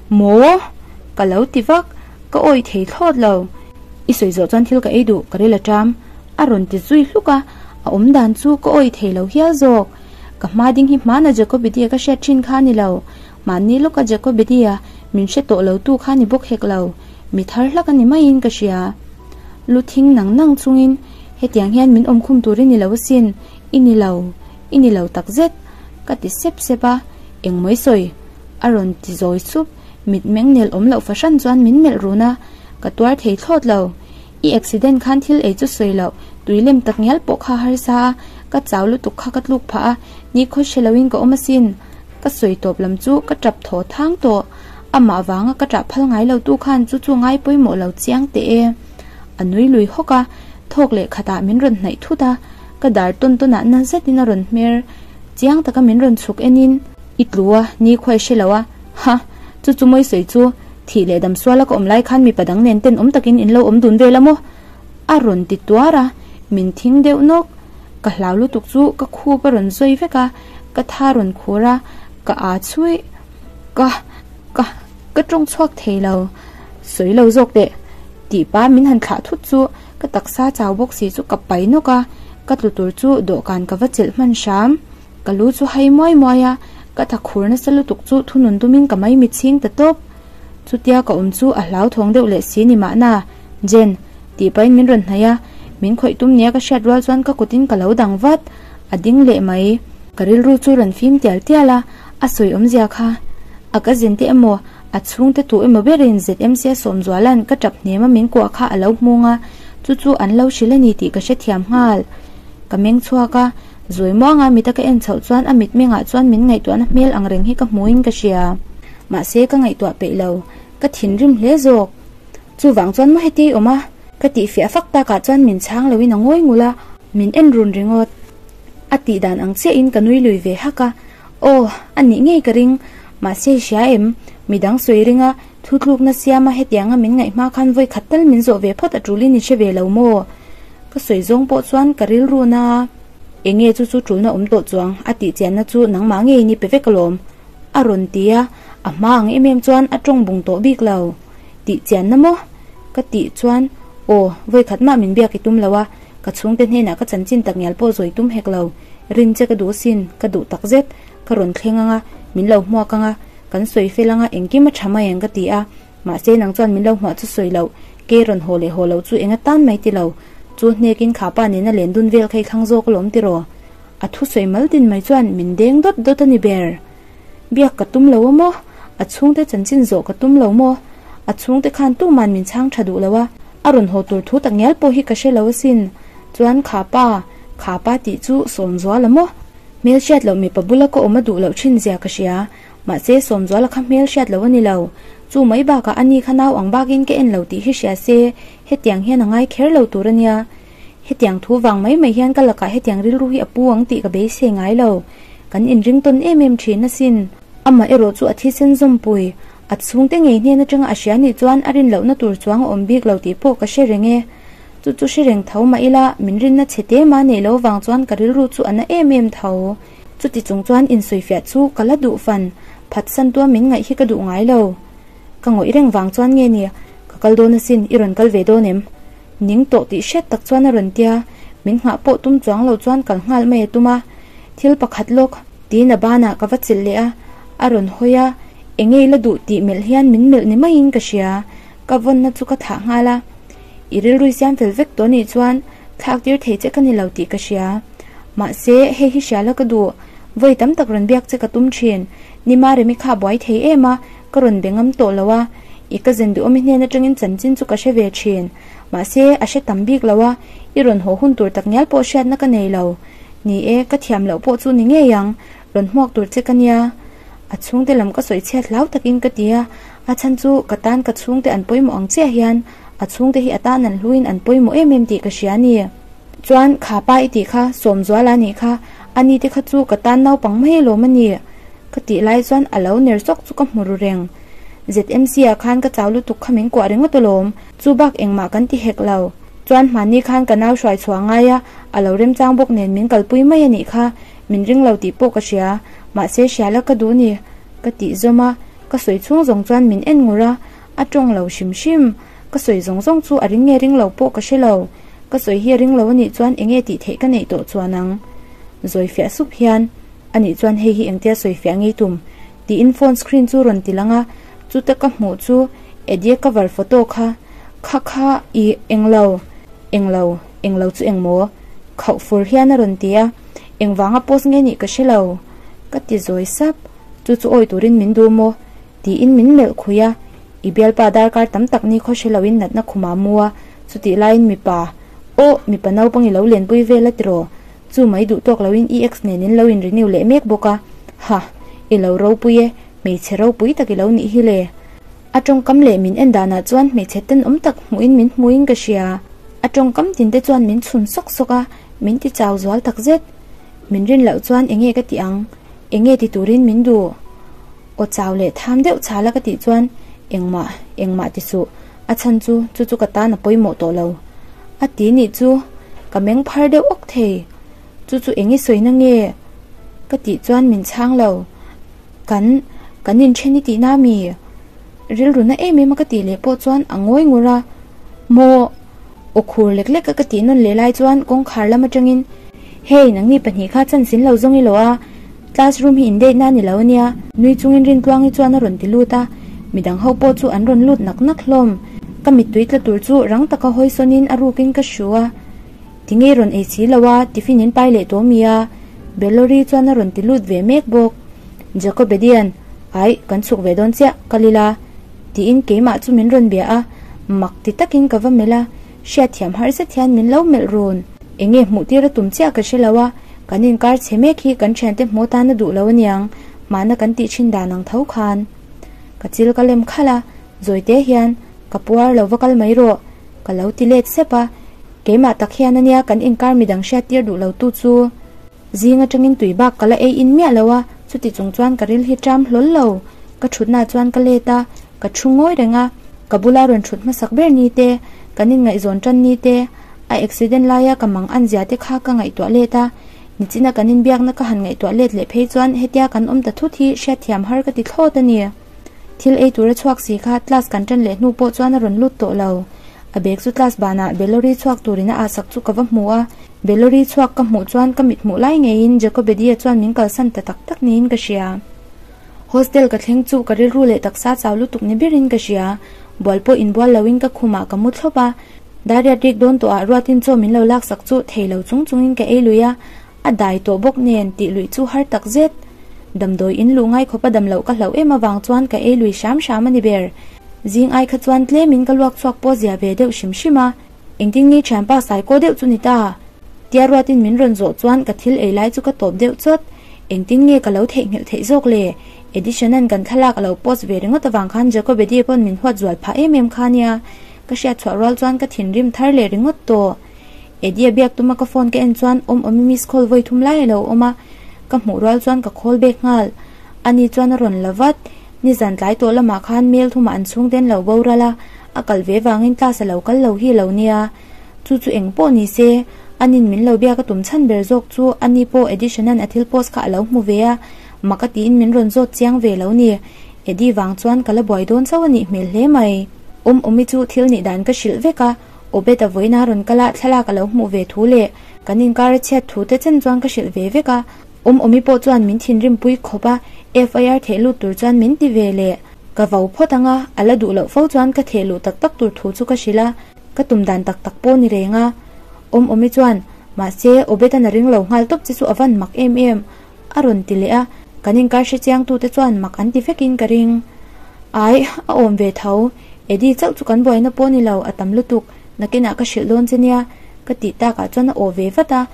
Maw? Ka lo ti vak, ka awih thei thlawt lo. I sawi zawh chuan thil ka ei duh, ka ril a ṭam. A rawn ti zui hluk a, a awm dan chu ka awih thei lo hial zawk. Ka hma ding hi hmana Jacobidia ka hriat ṭhin kha a ni lo. Mahni lawka Jacobidia min hre tawh lo tu kha ni bawk hek lo. Mi thar hlak a ni maiin ka hria. Lu thing nang nang chungin hetiang hian min awm khum tur i ni lo asin, i ni lo, i ni lo takzet, ka ti sep sep a, engmaw i sawi? A rawn ti zawi sup, mit meng nel awm loh fahran chuan min melh run a, ka tuar thei thlawt lo. I accident khan thil ei chu sawi loh, tui lem tak ngial pawh kha harsa a, ka chau lutuk kha ka tluk phah a, ni khaw hre loin ka awm asin. Ka sawi tawp lam chu ka tap thaw thang tawh. Amah vanga ka tah phal ngai lo tu khan chu chu ngai pawimawh lo chiang teh e. A nui lui hawk a, thawk leh khatah min rawn hnaih thut a, ka dar tawn tawnah na zetin a rawn hmer. Chiang taka min rawn chhuk enin. I tlu a, ni khuai hre lo a, ha! Chu chu mawi sawi chu, thih leh dam suala ka awm lai khan mipa dang nen ten awm takin in lo awm dun vel a maw? A rawn ti tuar a, min thing deuh nawk. Ka hlau lutuk chu ka khup a rawn zawi vek a, ka tha rawn khur a, ka aa chhuih. Ka, ka, ka tawng chhuak thei lo. Sawi lo zawk teh. Tih pa min han thlah thut chu ka taksa chau bawk si chu ka pai nawk a, ka tlu tur chu dawhkan ka va chelh hman hram. Ka lu chu hai muai muai a, ka tha khur nasa lutuk chu thunun tumin ka mai mit chhing ta tawp. Chutia ka awm chu a hlauthawng deuh leh si ni mahna, Jen, tih pahin min rawn hnaih a, min khawih tum nia ka hriat rual chuan ka kutin ka lo dang vat, a ding leh mai. Ka rilru chu rawn fim tial tial a, a sawi awmzia kha. A ka zin te emaw, a chhungte tu emaw berin ZMC a sawm zuala'n ka tap hnem a min kuah kha a lo hmung a, chu chu an lo hrilh a ni tih ka hrethiam nghal. Ka meng chhuak a. Zawi muanga mita ka en chhoh chuan a mitmengah chuan min ngaihtuahna hmel ang reng hi ka hmuin ka hria. Mahse ka ngaihtuah peih lo, ka thinrim hle zawk. Chuvang chuan maw heti awm a? Ka tihfiah fak takah chuan min chhang loin a ngawi ngul a, min en run ringawt. A tih dan ang chiahin ka nui lui ve hak a, Aw, a nih ngei ka ring. Mahse i hria em? Midang sawi ringa thutlukna siama hetianga min ngaih hma khan vawi khat tal min zawh ve phawt a tulin i hre ve lo maw? Ka sawi zawng pawh chuan ka rilru na a, Enge chu chu tulna awm tawh chuang a tih chianna chu nangmah ngeiin i pe vek alawm a rawn ti a, a hma ang em em chuan a tawng bung tawh bik lo. Tih chianna maw? Ka tih chuan aw, vawikhat mah min biak i tum lo a, ka chhungte hnenah ka chanchin tak ngial pawh zawi tum hek lo. Rin che ka duh asin, ka duh tak zet. Ka rawn thleng anga, min lo hmuak anga, kan sawi fel anga engkim a tha mai ang ka ti a. Mahse nang chuan min lo hmuah chu sawi loh, ke rawn haw leh haw loh chu enga tan mai ti lo. Chu hnekin kha pa nena len dun vel kha i thlang zawk alawm tiraw? A thusawi mal din mai chuan min deng dawt dawt a ni ber. Biak ka tum lo a maw? A chhungte chanchin zawh ka tum lo maw? A chhungte khan tuman min chhang tha duh lo a, a rawn haw tur thu tak ngial pawh hi ka hre lo asin. Chuan kha pa, kha pa tih chu Sawmzuala maw? Hmel hriat loh mipa bula ka awm a duh loh thin zia ka hria. Mahse Sawmzuala kha hmel hriat loh a ni lo. Chu mai bakah a ni kha nau ang bakin ka en lo tih hi hria se, hetiang hian a ngai kher lo tur a nia. Hetiang thu vang mai mai hian ka lakah hetiang rilru hi a pu ang tih ka beisei ngai lo. Kan inring tawn em em thin asin. Amah erawh chu a thisen zawmpui. A chhungte ngei hnen atanga a hria nih chuan a rin lohna tur chuang a awm bik lo tih pawh ka hre reng e. Chu chu hre reng tho mah ila min rinna chhe te mah neih lo vang chuan ka rilru chu a na em em tho. Chuti chung chuan insawifiah chu ka la duh fan, phatsan tua min ngaih hi ka duh ngai lo. Ka ngawih reng vang chuan nge ni, ka kal dawn asin, i rawn kal ve dawn em? Ning tawh tih hriat tak chuan a rawn tia, min nghah pawh tum chuang lo chuan kal nghal mai a tum a. Thil pakhat lawk, tiin a banah ka va chilh leh a, a rawn hawi a, enge i la duh tih melh hian min melh ni maiin ka hria, ka vawnna chu ka thlah nghal a. I rilru i siam fel vek tawh nih chuan thlak tir thei che ka ni lo tih ka hria. Mahse, hei hi hria la ka duh, vawi tam tak rawn biak che ka tum thin, Nima Remi kha a buai thei em a, ka rawn be ngam tawh lo a, i ka zen duhawmi hnen atangin chanchin chu ka hre ve thin. Mahse, a hre tam bik lo a, i rawn haw hun tur tak ngial pawh hriatna ka nei lo. Ni e, ka thiam loh pawh chu ni ngei ang, rawn hmuak tur che ka nia. A chhungte lam ka sawi chhiat hlau takin ka ti a, a chhan chu ka tan ka chhungte an pawimawh ang chiah hian a chhungte hi a tan an hluin an pawimawh em em tih ka hria a ni. Chuan kha pa i tih kha Sawmzuala nih kha, a ni te kha chu ka tan naupang mai alawm a ni. Ka tih lai chuan a lo ner sawk chu ka hmu ru reng. ZMC ah khan ka chau lutuk kha min kuah ringawt alawm, chu bak engmah kan ti hek lo. Chuan hmanni khan ka nau hruai chhuah ngai a, a lo remchang bawk nen min kalpui mai a nih kha, min ring lo tih pawh ka hria, mahse hria la ka duh ni. Ka tih zawm a, ka sawi chhung zawng chuan min en ngur a, a tawng lo hrim hrim. Ka sawi zawng zawng chu a ring nge ring lo pawh ka hre lo. Ka sawi hi a ring lo a nih chuan enge tih theih ka neih tawh chuan ang. Zawi fiah sup hian, A nih chuan hei hi engtia sawi fiah ngei tum? tiin phone screen chu rawn ti lang a, chuta ka hmuh chu Eddie cover photo kha, kha kha i englo, englo, englo chu engmaw? Khauh fur hian a rawn ti a, engvanga post nge nih ka hre lo. Ka ti zawi sap, chu chu awi turin min duh maw? tiin min melh khui a, I bialpa darkar tam tak ni khaw hre loin natna khuma mu a, chutih laiin mipa, aw, mipa naupang i lo lenpui vel a tiraw? Chu mai duh tawk loin i ex nen in lo in renew leh mek bawk a, ha, i lo ropui e, hmeichhe ropui tak i lo nih hi le. A tawngkam leh min en danah chuan hmeichhe tenawm tak hmuhin min hmuin ka hria. A tawngkam tin te chuan min chhun sawk sawk a, min ti chau zual tak zet. Min rin loh chuan enge ka ti ang, enge ti turin min duh? Aw chau leh tham deuh chhala ka tih chuan engmah, engmah ti suh, a chhan chu chu chu ka tan a pawimawh tawh lo. A ti nih chu ka meng phar deuh awk thei. Chu chu eng i sawina nge? Ka tih chuan min chhang lo. Kan, kan inthen i tihna mi? Rilru na em em a ka tih leh pawh chuan a ngawi ngur a. Maw? Aw khur lek lek a ka tih nawn leh lai chuan kawngkhar lam atangin, Hey, nangni pahnih kha chan sin lo zawng i lo a, classroom hi in date na ni lo ania, nui chungin Rintluangi chuan a rawn ti lut a, midang ho pawh chu an rawn lut nak nak hlawm. Ka mittui tla tur chu rang taka hawi sawnin a rukin ka hru a, Tinge rawn ei si lo a, tiffin in pai leh tawh mi a? Bellori chuan a rawn ti lut ve mek bawk. Jacobedian, Aih, kan chhuk ve dawn chiah, kal ila. Tiin keimah chu min rawn bia a, mak ti takin ka va melh a, hriatthiam har zet hian min lo melh run. Enge hmuh tir a tum chiah ka hre lo a, kan inkar chhe mek hi kan thiante hmuh atan a duh lo aniang, mahna kan tih thin dan ang tho khan. Ka chil ka lem khalh a, zawite hian, Ka puar lo va kal mai rawh, ka lo ti let sep a, keimah tak hian ania kan inkar midang hriat tir duh lo tu chu. Zing atangin tui bak ka la ei in miah lo a, chuti chung chuan ka ril hi ṭam hlawl lo. Ka thutna chuan ka let a, ka thu ngawi reng a, ka bula rawn thut hmasak ber ni te, kan inngaihzawn tan ni te, A accident laia ka mang an zia te kha ka ngaihtuah let a, nichina kan inbiakna ka han ngaihtuah let leh phei chuan hetia kan awm ta thut hi hriatthiam har ka ti thlawt a ni. Thil ei tura chhuak si kha class kan tan leh hnu pawh chuan a rawn lut tawh lo. A bag chu class banah Belori chhuak turin a ahsak chu ka va hmu a, Belori chhuak ka hmuh chuan ka mit hmuh lai ngeiin Jacobedia chuan min kalsan ta tak tak niin ka hria. Hostel ka thleng chu ka rilru leh taksa chau lutuk ni berin ka hria. Bual pawh inbual loin ka khumah ka mu thlawp a, Dariat rik dawn tawhah ruatin chaw min lo laksak chu thei lo chung chungin ka ei lui a, a dai tawh bawk nen tih luih chu har tak zet. Damdawi in luh ngai khawpa dam loh ka hlauh em avang chuan ka ei lui hram hram a ni ber. Zing ai kha chuan tlemin ka luak chhuak pawh zia ve deuh hrim hrim a, engtin nge thianpa saikaw deuh chu ni ta? Tia ruatin min rawn zawh chuan ka thil ei lai chu ka tawp deuh chawt. Engtin nge ka lo theihnghilh theih zawk le? Edition-a'n kan thlalak a lo post ve ringawt avang khan Jacobedi pawn min huat zual phah em em kha nia. Ka hriat chhuah rual chuan ka thinrim thar leh ringawt tawh. Eddie-a biak tuma ka phone ka en chuan awm awmi miss call vawi thum lai a lo awm a, ka hmuh rual chuan ka call back nghal. Ani chuan a rawn la vat. Nizan tlai tawh lamah khan mail thumah an chhung ten lo boral a, a kal ve vangin class a lo kal lo hi lo nia. Chu chu eng pawh ni se, anin min lo biak a tum chhan ber zawk chu ani pawh Edition-a'n a thil post kha a lo hmu ve a, mak a tiin min rawn zawt chiang ve lo ni. Eddie vang chuan ka la buai dawn chauh a nih hmel hle mai. Awm awmi chu thil nih dan ka hrilh vek a, Obed a vawiin a rawn kal a, thlalak a lo hmuh ve thu leh kan inkar a chhiat thu te chen chuan ka hrilh ve vek a. Awm awmi pawh chuan min thinrim pui khawp a, FIR theh lut tur chuan min ti ve leh. Ka vo phawt ang a, a la duh loh fo chuan ka theh luh tak tak tur thu chu ka hrilh a, ka tum dan tak tak pawh ni reng a. Awm awmi chuan, Mahse, Obed an a ring lo nghal tawp che chu a van mak em em. A rawn ti leh a, kan inkar hre chiangtute chuan mak an ti vekin ka ring. Ai, a awm ve tho. Eddie chauh chu kan buaina pawh ni lo, a tam lutuk. Nakinah ka hrilh dawn che nia, ka tih takah chuan a aw ve vat a,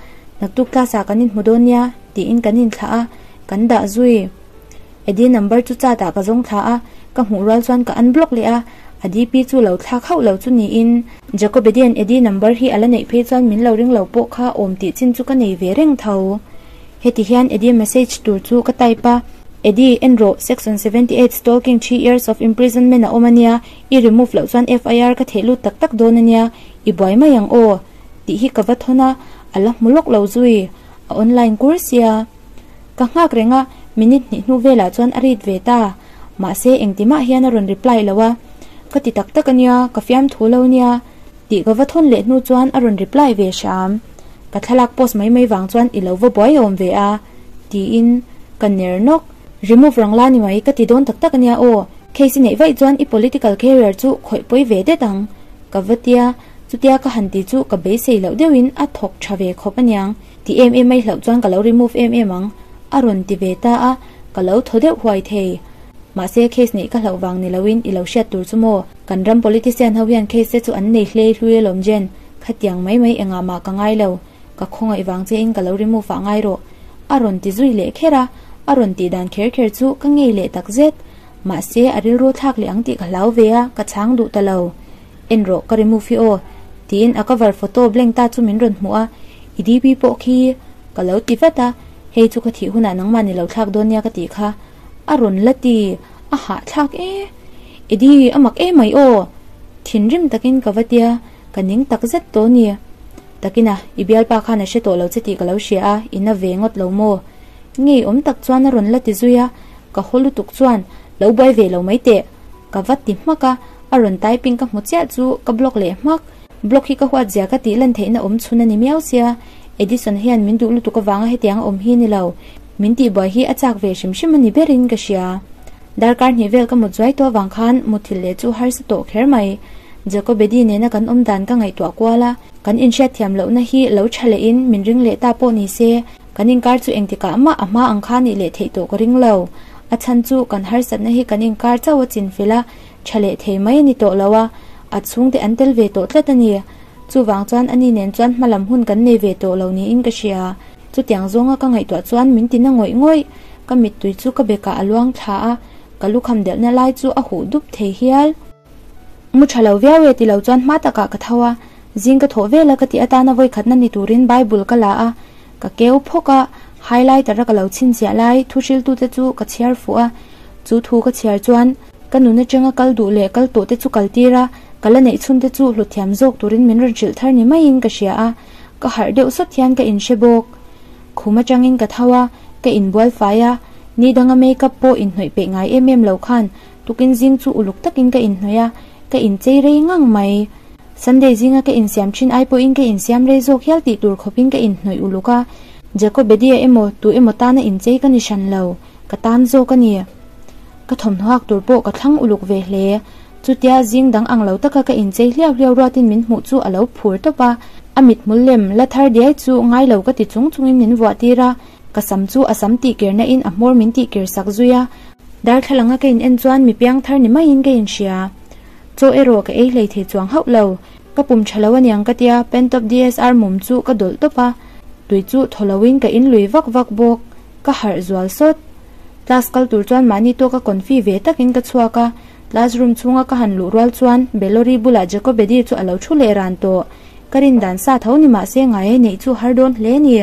Naktuk class ah kan inhmu dawn nia, tiin kan inthlah a, kan dah zui. Eddie number chu chat ah ka zawng thla a, ka hmuh rual chuan ka unblock leh a, a DP chu lo thlak hauh lo chu niin. Jacob Eddie-a'n Eddie number hi a la neih phei chuan min lo ring lo pawh kha awm tih chin chu ka nei ve reng tho. Heti hian Eddie message tur chu ka type a, Eddie, en rawh, section 78 stalking 3 years of imprisonment a awm a nia, i remove loh chuan FIR ka theh lut tak tak dawn a nia, i buai mai ang aw, tih hi ka va thawn a, a la hmu lawk lo zui, a online kur sia. Ka nghak reng a, minute hnih hnu velah chuan a read ve ta, mahse engtimah hian a rawn reply lo a, ka ti tak tak a nia, ka fiamthu lo nia. Tih ka va thawn leh hnu chuan a rawn reply ve hram. Ka thlalak post mai mai vang chuan i lo va buai awm ve a, tiin ka ner nawk. Remove rang la ni mai ka ti dawn tak tak ania aw, case i neih vaih chuan i political career chu khawih pawi ve det ang. Ka va tia, chutia ka han ti chu ka beisei loh deuhin a thawk tha ve khawp aniang, ti em em mai hlauh chuan ka lo remove em em ang, a rawn ti ve ta a, ka lo thaw deuh huai thei. Mahse case neih ka hlauh vang ni loin i lo hriat tur chu maw? Kan ram politician ho hian case te chu an nei hlei hlui alawm Jen, khatiang mai mai engah mah ka ngai lo, ka khawngaih vang che in ka lo remove ah ngai rawh a rawn ti zui leh kher a, a rawn tih dan kher kher chu ka ngei leh tak zet. Mahse a rilru thlak leh ang tih ka hlau ve a, ka chhang duh ta lo. En rawh ka remove hi aw tiin a cover photo blank ta chu min rawn hmuh a, i DP pawh khi ka lo ti vat a, hei chu ka thih hunah nangmah ni lo thlak dawn nia ka tih kha a rawn la ti, a hahthlak e. Eddie, a mak em mai aw! Thinrim takin ka va tia, ka ning tak zet tawh ni. Takina, i bialpa khan a hre tawh lo che tih ka lo hria a, i na ve ngawt lo maw? Ngeiawm tak chuan a rawn la ti zui a, ka haw lutuk chuan, Lo buai ve lo mai teh! Ka va ti hmak a, a rawn typing ka hmu chiah chu ka block leh hmak. Block hi ka huat zia ka tih lan theihna awm chhun a ni miau sia, Edison hian min duh lutuk avanga hetiang a awm hi ni lo. Min tihbuai hi a chak ve hrim hrim a ni berin ka hria. Darkar hnih vel ka mut zuai tawh avang khan muthilh leh chu harsa tawh kher mai. Jacobedi nena kan awm dan ka ngaihtuah kual a, kan inhriat thiam lohna hi lo tha lehin min ring leh ta pawh ni se, kan inkar chu engtikah mah a hma ang kha nih leh theih tawh ka ring lo. A chhan chu kan harsatna hi kan inkar chauh a chinfel a, tha leh thei mai a ni tawh lo a, a chhungte an tel ve tawh tlat a ni. Chuvang chuan ani nen chuan hmalam hun kan nei ve tawh lo niin ka hria. Chutiang zawnga ka ngaihtuah chuan min ti na ngawih ngawih. Ka mittui chu ka bekah a luang thla a, ka lukham delhna lai chu a huh dup thei hial. Mu tha lo viau e ti lo chuan hma takah ka tho a, zing ka thawh vel a ka tih atana vawikhatna ni turin Bible ka la a, ka keu phawk a, highlighter a ka lo chhinchhiah lai thu hriltute chu ka chhiar fuh a, chu thu ka chhiar chuan ka nun atanga kal duh leh kal tawh te chu kal tir a, Ka la neih chhun te chu hlut thiam zawk turin min rawn hrilh thar ni maiin ka hria a, ka harh deuh sawt hian ka inhre bawk. Khum atangin ka tho a, ka inbual fai a, ni danga makeup pawh inhnawih peih ngai em em lo khan tukin zing chu uluk takin ka inhnawih a, ka inchei rei ngang mai. Sunday zinga ka insiam thin ai pawhin ka insiam rei zawk hial tih tur khawpin ka inhnawih uluk a, Jacobedia emaw tu emaw tana inchei ka ni hran lo, ka tan zawk a ni. Ka thawmhnaw hak tur pawh ka thlang uluk ve hle. Chutia zing dang ang lo taka ka inchei hliau hliau ruatin min hmuh chu a lo phur tawp a, a mithmul lem la thar diai chu ngai lo ka ti chung chungin min vuah tir a, ka sam chu a sam tihkirna in a hmawr min tihkir sak zui a, darthlalanga ka in en chuan mi piang thar ni maiin ka inhria. Chaw erawh ka ei hlei thei chuang hauh lo, ka pum tha lo aniang ka tia Pentop DSR mum chu ka dawlh tawp a, tui chu thaw loin ka in lui vak vak bawk, ka harh zual sawt. Class kal tur chuan mahni tawka confi ve takin ka chhuak a, Classroom chhunga ka han luh rual chuan Bellori bulah Jacobedi chu a lo thu leh ran tawh. Ka rin dan sa tho ni mahse ngai neih chu har dawn hle ni.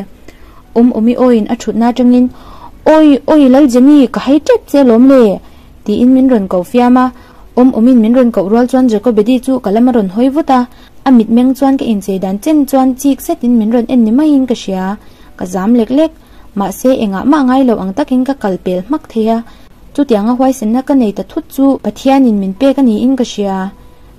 Awm awmi awiin a thutna atangin, Awi, awi Lal Jenny, ka hai tep che lawm le! tiin min rawn ko fiam a. Awm awmin min rawn koh rual chuan Jacobedi chu ka lam a rawn hawi vut a. A mitmeng chuan ka inchei dan chen chuan chik zetin min rawn en ni maiin ka hria. Ka zam lek lek. Mahse engah mah ngai lo ang takin ka kal pel hmak thei a. Chutianga huaisenna ka nei ta thut chu Pathianin min pek a niin ka hria.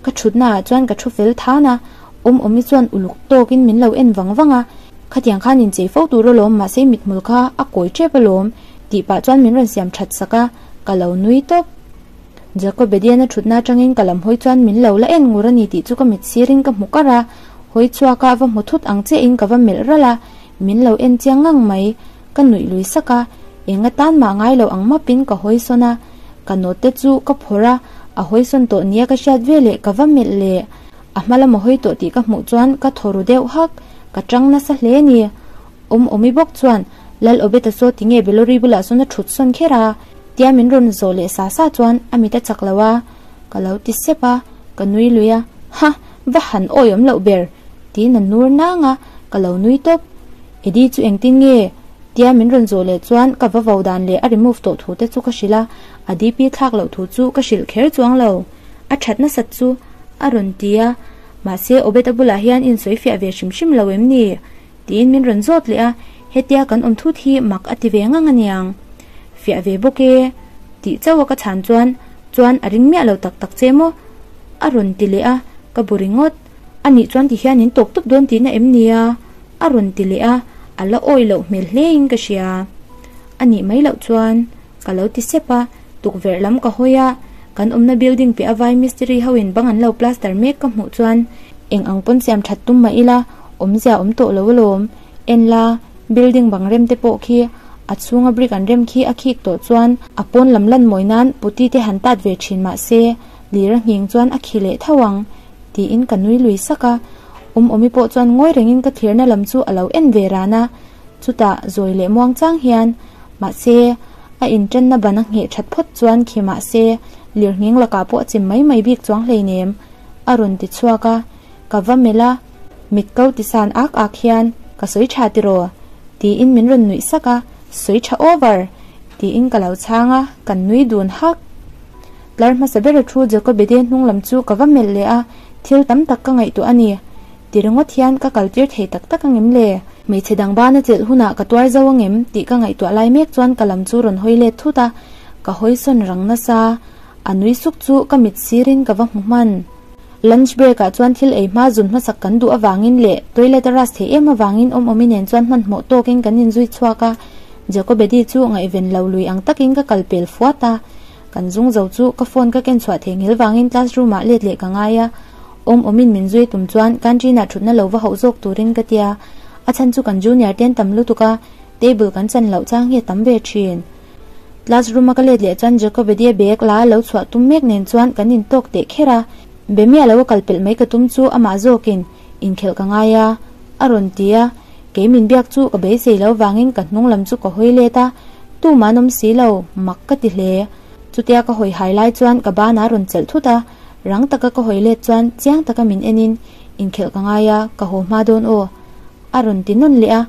Ka thutnaah chuan ka thu fel than a, awm awmi chuan uluk tawkin min lo en vang vang a, Khatiang khan inchei fo tur alawm mahse mithmul kha a kawi tep alawm tih pah chuan min rawn siam that sak a, ka lo nui tawp. Jacobedian-a thutna atangin ka lam hawi chuan min lo la en ngur a ni tih chu ka mit sirin ka hmu kar a, hawi chhuaka va hmu thut ang chiahin ka va melh ralh a, Min lo en chiang ngang mai, ka nuih lui sak a, eng atan mah ngai lo ang mapin ka hawi sawn a, ka note chu ka phawrh a, a hawi sawn tawh nia ka hriat ve leh ka va melh leh, a hma lam a hawi tawh tih ka hmuh chuan ka thaw ru deuh hak, ka tang nasa hle a ni. Awm awmi bawk chuan, Lal Obeta saw tinge Belori bulah sawn a thut sawn kher a? Tia min rawn zawh leh sa sa chuan a mit a chak lo a, ka lo ti sep a, ka nui lui a, Ha! Va han awiawm loh ber! Tiin a nur nang a, ka lo nui tawp. Eddie chu engtin nge? Tia min rawn zawh leh chuan ka va vo dan leh a remove tawh thu te chu ka hrilh a, a DP thlak loh thu chu ka hrilh kher chuang lo. A that nasat chu a rawn ti a, mahse Obed-a bulah hian insawi fiah ve hrim hrim lo em ni? Tiin min rawn zawt leh a, hetia kan awm thut hi mak a ti ve ngang aniang. Fiah ve bawk e, tih chauh a ka chhan chuan chuan a ring miah lo tak tak che maw? A rawn ti leh a, ka bu ringawt. A nih chuan ti hian in tawp tawp dawn tihna em nia? A rawn ti leh a, a la awih loh hmel hlein ka hria. A nih mai loh chuan ka lo ti sep a, tukverh lam ka hawi a, kan awmna building piah a vai mistiri ho in bang an lo plaster mek ka hmuh chuan eng ang pawn siam that tum mah ila awmzia awm tawh lo alawm. En la, building bang rem te pawh khi a chhunga brick an rem khi a khik tawh chuan a pawn lam lan mawi nan putty te han tat ve thin mah se lir a nghing chuan a khi leh tho ang. Tiin ka nui lui sak a, Awmawmi pawh chuan ngawi rengin ka thirna lam chu a lo en ve ran a, chutah zawi leh muang chang hian, Mahse, a inṭanna ban a ngheh ṭhat phawt chuan khi mahse, lirnghing lakah pawh a chim mai mai bik chuang hleinem, a rawn ti chhuak a, ka va melh a, mit ko ti san ak ak hian, Ka sawi ṭha tiraw? Tiin min rawn nuih sak a, Sawi ṭha over! Tiin ka lo chhang a, kan nui dun hak. Tlar hmasa bera thu Jacobede hnung lam chu ka va melh leh a, thil tam tak ka ngaihtuah a ni. Ti ringawt hian ka kal tir thei tak tak angem le? Hmeichhe dang bana chelh hunah ka tuar zo angem tih ka ngaihtuah lai mek chuan ka lam chu rawn hawi let thut a, ka hawi sawn rang nasa. A nui suk chu ka mit sirin ka va hmu hman. Lunch break ah chuan thil ei hma zun hmasak kan duh avangin leh toilet a ras theih em avangin awm awmi nen chuan hmanhmawh tawkin kan inzui chhuak a, Jacobedi chu ngaihven lo lui ang takin ka kal pel fuat a. Kan zung zo chu ka phone ka ken chhuah thei nghil vangin classroom ah let leh ka ngai a, awm awmin min zui tum chuan canteen ah thutna lo va hauh zawk turin ka tia, a chhan chu kan junior ten tam lutuk a, table kan chan loh chang hi a tam ve thin. Classroom a ka let leh chuan Jacobedia bag la lo chhuah tum mek nen chuan kan in tawk teh kher a, be miah lo a kal pelh mai ka tum chu amah zawkin inkhelh ka ngai a, a rawn ti a, kei min biak chu ka beisei lo vangin ka hnung lam chu ka hawi let a, Tumah an awm si lo, mak ka ti hle. Chutia ka hawi hai lai chuan ka banah a rawn chelh thut a, rang taka ka hawi let chuan chiang taka min enin, Inkhelh ka ngai a, ka haw hma dawn aw. A rawn ti nawn leh a,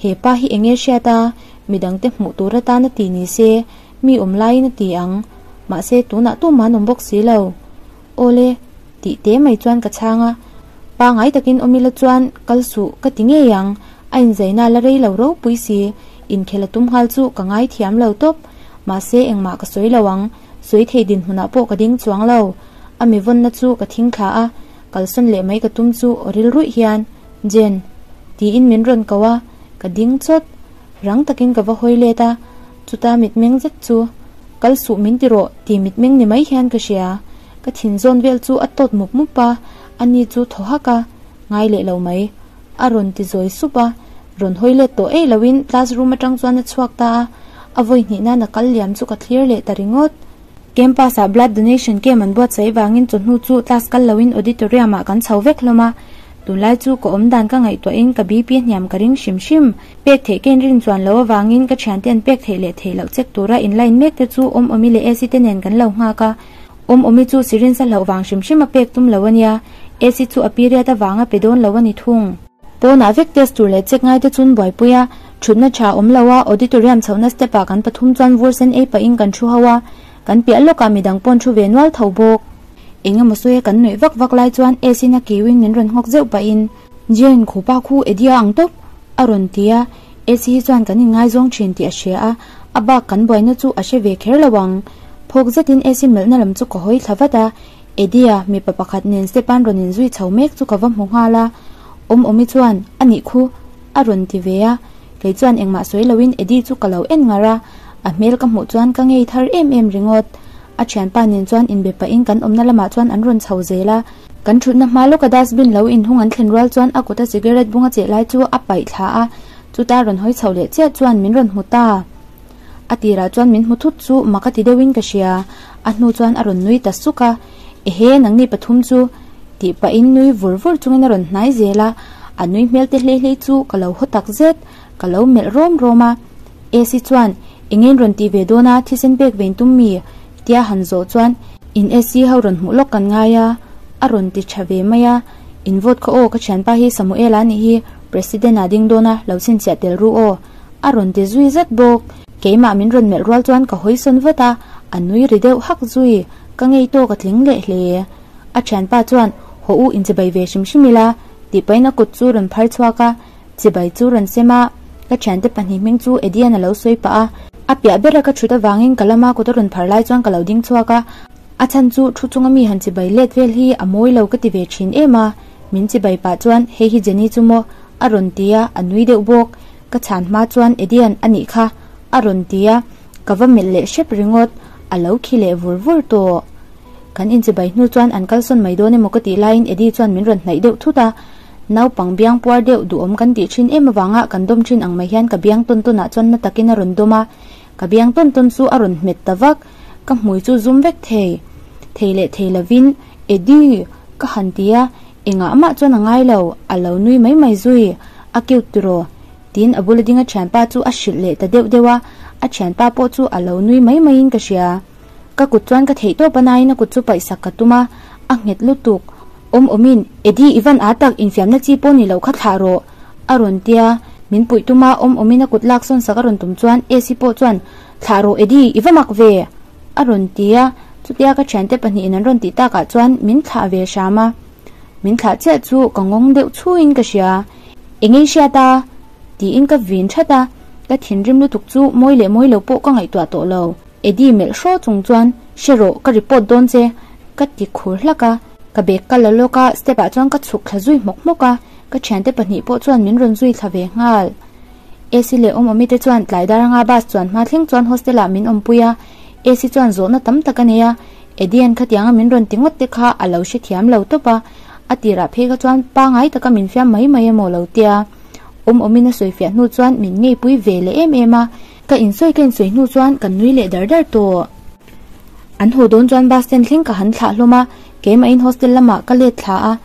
he pa hi enge hriat a, midangte hmuh tur atan a ti ni se, mi awm laiin a ti ang. Mahse tunah tumah an awm bawk si lo. Awle. Tih te mai chuan ka chhang a, pangai takin awm ila chuan kal suh ka ti ngei ang, a inzaina la rei lo ropui si, inkhel a tum nghal chu ka ngai thiam lo tawp, mahse engmah ka sawi lo ang, sawi thei dinhmunah pawh ka ding chuang lo, a mi vawnna chu ka thing thla a, kalsawn leh mai ka tum chu aw ril ruih hian, Jen. Tiin min rawn ko a, ka ding chawt, rang takin ka va hawi let a, chuta mitmeng zet chu, Kal suh min ti rawh tih mitmeng ni mai hian ka hria. Ka thin zawn vel chu a tawt mup mup a, ani chu thaw hak a, ngai leh lo mai. A rawn ti zawi sup a, rawn hawi let tawh eih loin class room atang chuan a chhuak ta a, a vawi hnih nan a kal liam chu ka thlir leh ta ringawt. Campus ah blood donation camp an buatsaih vangin chawhnu chu class kal loin auditorium ah kan chho vek hlawm a, tunlai chu ka awm dan ka ngaihtuahin ka BP hniam ka ring hrim hrim. Pek theih ka inrin chuan lo avangin ka thiante'n pek theih leh theih loh check tura in line mek te chu awm awmi leh AC te nen kan lo nghak a. Awm awmi chu syringe a hlauh vang hrim hrim a pek tum lo a nia, AC chu a period avanga pe dawn lo a ni thung. Pawnah vek test tur leh check ngai te chun buaipui a, thutna tha awm lo a, auditorium chhohna step ah kan pathum chuan vur sen ei pahin kan thu ho a, kan piah lawkah midang pawn thu ve nual tho bawk. Eng emaw sawi a kan nuih vak vak lai chuan AC na kiuin min rawn nghawk zeuh pahin, Jane, khupa khu Eddie-a ang tawp! A rawn ti a, AC hi chuan kan inngaizawng thin tih a hria a, a bak kan buaina chu a hre ve kher lo ang. Phawk zetin AC melhna lam chu ka hawi thla vat a, Eddie-a mipa pakhat nen Stepan rawn inzui chho mek chu ka va hmu nghal a, Awm awmi chuan, A nih khu, a rawn ti ve a, kei chuan engmah sawi loin Eddie chu ka lo en ngar a, a hmel ka hmuh chuan ka ngei thar em em ringawt. A thianpa nen chuan inbe pahin kan awmna lamah chuan an rawn chho zel a. Kan thutna hma lawka dustbin lo inhung an thlen rual chuan a kuta cigarette bunga cheh lai chu a paih thla a, chuta rawn hawi chho leh chiah chuan min rawn hmu ta. A tirah chuan min hmu thut chu mak a ti deuhin ka hria, a hnu chuan a rawn nui ta suk a, Ehe, nangni pathum chu tih pahin nui vur vur chungin a rawn hnai zel a, a nui hmel te hlei hlei chu ka lo haw tak zet, ka lo melh rawm rawm a. AC chuan, Engin rawn tih ve dawn a, thisen pek vein tum mi? Tia han zawh chuan, In AC ho rawn hmuh lawk kan ngai a, a rawn ti tha ve mai a, In vote kha aw, ka thianpa hi Samuel a nih hi, President ah ding dawn a, lo chhinchhiah tel ru aw, a rawn ti zui zat bawk. Keimah min rawn melh rual chuan ka hawi sawn vat a, a nui ri deuh hak zui, ka ngei tawk a tling leh hle. A thianpa chuan, Haw u, inchibai ve hrim hrim ila, tih pahin a kut chu rawn phar chhuak a, Chibai chu rawn sem a, ka thiante pahnih hming chu Edian a lo sawi pah a. A piah bera ka thut avangin ka lama kut a rawn phar lai chuan ka lo ding chhuak a, a chhan chu thu chunga mi han chibai let vel hi a mawi lo ka ti ve thin em a, min chibai pah chuan hei hi Jenny chu maw a rawn ti a, a nui deuh bawk. Ka chhan hma chuan Edian a nih kha a rawn ti a, ka va melh leh hrep ringawt, a lo khi leh vur vur tawh. Kan inchibai hnu chuan an kalsawn mai dawn emaw ka tih laiin Eddie chuan min rawn hnaih deuh thut a, Naupang biang puar deuh duhawm kan tih thin em avanga kan dawm thin ang mai hian ka biang tawn tawnah chuan na takin a rawn dawm a, ka biang tawn tawn chu a rawn hmet ta vak, ka hmui chu zum vek thei. Thei leh thei lovin, Eddie! ka han ti a, engah mah chuan a ngai lo, a lo nui mai mai zui, a cute tiraw? Tiin a bula dinga thianpa chu a hrilh leh ta deuh deuh a, a thianpa pawh chu a lo nui mai maiin ka hria. Ka kut chuan ka theih tawp a nain a kut chu paihsak ka tum a, a nghet lutuk. Awm awmin, Eddie i van â tak infiamna chi pawh ni loh kha thlah rawh, a rawn tia. Min puih tuma awm awmin a kut lak sawn sak a rawn tum chuan AC pawh chuan, Thlah rawh Eddie, i va mak ve! a rawn ti a, chutia ka thiante pahnihin an rawn tih takah chuan min thlah ve hram a. Min thlah chiah chu ka ngawng deuh chhuin ka hria. Eng nge i hriat a? tiin ka vin that a, ka thinrim lutuk chu mawi leh mawi lo pawh ka ngaihtuah tawh lo. Eddie melh hraw chung chuan, Hre rawh, ka report dawn che, ka ti khur hlak a. Ka bag ka la lawk a, step ah chuan ka chhuk thla zui hmawk hmawk a, ka thiante pahnih pawh chuan min rawn zui thla ve nghal. AC leh Awmawmi te chuan tlai dar anga bus chuan hma thleng chuan hostel ah min awmpui a, AC chuan zawhna tam tak a nei a, Eddie-a'n khatianga min rawn ti ngawt te kha a lo hrethiam lo tawp a, a tirah phei kha chuan pangai taka min fiam mai mai emaw lo tia. Awmawmin a sawifiah hnu chuan min ngeipui ve leh em em a, ka insawi ka insawi hnu chuan kan nui leh dar dar tawh. An haw dawn chuan bus stand thleng ka han thlah hlawm a, keimahin hostel lamah ka let thla a.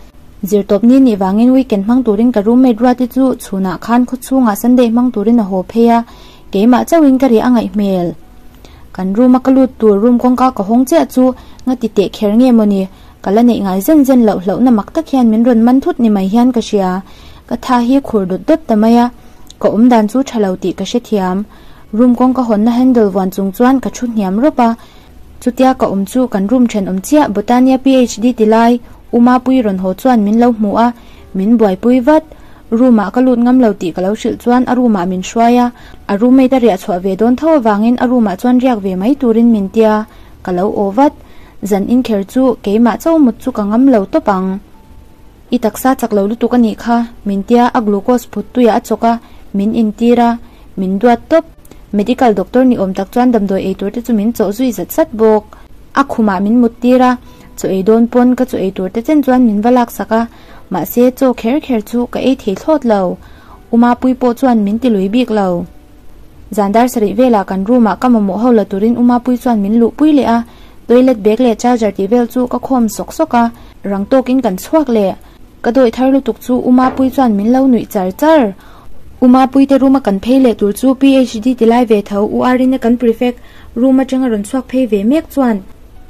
Zirtawp ni nih vangin weekend hmang turin ka roommate Ruati chu chhunah khan khawchhungah Sunday hmang turin a haw phei a, keimah chauhin ka riah a ngaih hmel. Kan room a ka lut tur room kawngka ka hawng chiah chu nga ti teh kher nge mawni, ka la neih ngai zen zen loh hlauhna mak tak hian min rawn man thut ni mai hian ka hria. Ka tha hi khur dawt dawt ta mai a, ka awmdan chu tha lo tih ka hrethiam. Room kawngka hawnna handle vuan chung chuan ka thu hniam rawp a, chutia ka awm chu kan room thenawm chiah Botania PhD ti lai. U Mapuii rawn haw chuan min lo hmu a, min buaipui vat. Room ah ka lut ngam lo tih ka lo hrilh chuan a room ah min hruai a, a roommate a riah chhuah ve dawn tho avangin a room ah chuan riak ve mai turin min tia, ka lo aw vat. Zan inkher chu keimah cho mut chu ka ngam lo tawp ang. I taksa chak lo lutuk a nih kha, min tia a glucose phut tuiah a chawk a, min intir a, min duat tawp. Medical doctor ni awm tak chuan damdawi ei tur te chu min chawh zui zat zat bawk. A khumah min mut tir a, chaw ei dawn pawn ka chaw ei tur te chen chuan min va laksak a, mahse chaw kher kher chu ka ei thei thlawt lo. U Mapui pawh chuan min ti lui bik lo. Zan dar sarih velah kan room ah ka mamawh ho la turin U Mapui chuan min luhpui leh a, toilet bag leh charger tih vel chu ka khawm sawk sawk a, rang tawkin kan chhuak leh. Ka dawih thar lutuk chu U Mapui chuan min lo nuih char char. U Mapui te room a kan phei leh tur chu PHD ti lai ve tho U Arina kan prefect room atanga rawn chhuak phei ve mek chuan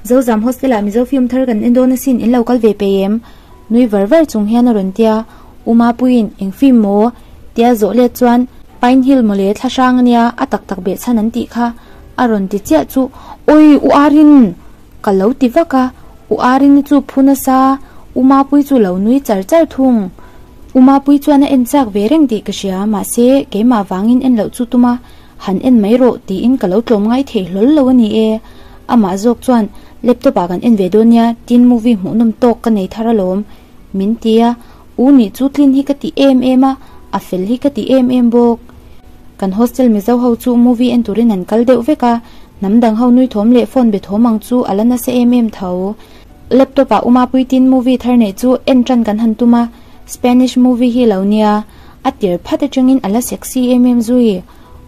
Zozam hostel ah Mizo film thar kan en dawn asin in lo kal ve pei em? Nui var var chung hian a rawn tia, U Mapuiin eng film maw? Tia zawh let chuan Pine Hill mawle thla hrang ania a tak tak beh chhan an tih kha a rawn ti chiah chu Awi U Arin! Ka lo ti vak a, U Arini chu phu nasa, U Mapui chu lo nui char char thung. U Mapui chuan a en chak ve reng tih ka hria, mahse keimah vangin en loh chu tum a, han en mai rawh tiin ka lo tlawm ngai thei hlawl lo a ni e. Amah zawk chuan laptop ah kan en ve dawn nia, tin movie hmuhnawm tawk ka nei thar alawm min ti a, U nih chu tlin hi ka ti em em a, a fel hi ka ti em em bawk. Kan hostel Mizo ho chu movie en turin an kal deuh vek a, hnam dang ho nui thawm leh phone be thawm ang chu a la nasa em em tho. Laptop ah Uma Puitin movie thar neih chu en tan kan han tum a, Spanish movie hi lo nia, a tir phat atangin a la sexy em em zui.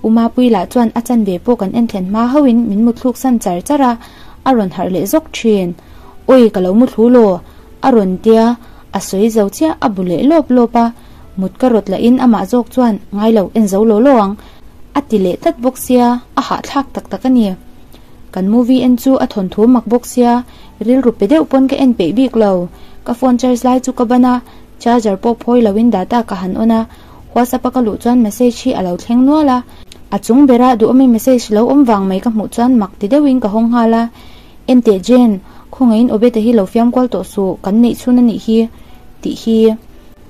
Uma Pui lah chuan a chanve pawh kan en thlen hma hauhin min muthluk san char char a, a rawn harh leh zawk thin. Awi ka lo muthlu law, a rawn tia, a sawi zo chiah a bu leh lawp lawp a. Mut ka rawt lahin amah zawk chuan ngai lo en zo law law ang a ti leh tlat bawk sia, a hahthlak tak tak a ni. Kan movie en chu a thawnthu mak bawk sia, rilru pe deuh pawn ka en peih bik lo. Ka phone charge lai chu ka ban a, charger pawh phawi loin data ka han on a, WhatsApp a ka luh chuan message hi a lo thleng nual a. A chung bera duhawmi message lo awm vang mai ka hmuh chuan mak ti deuhin ka hawng nghal a, Enteh Jane, khawngaihin Obeta hi lo fiam kual tawh suh, kan neih chhun a nih hi tih hi.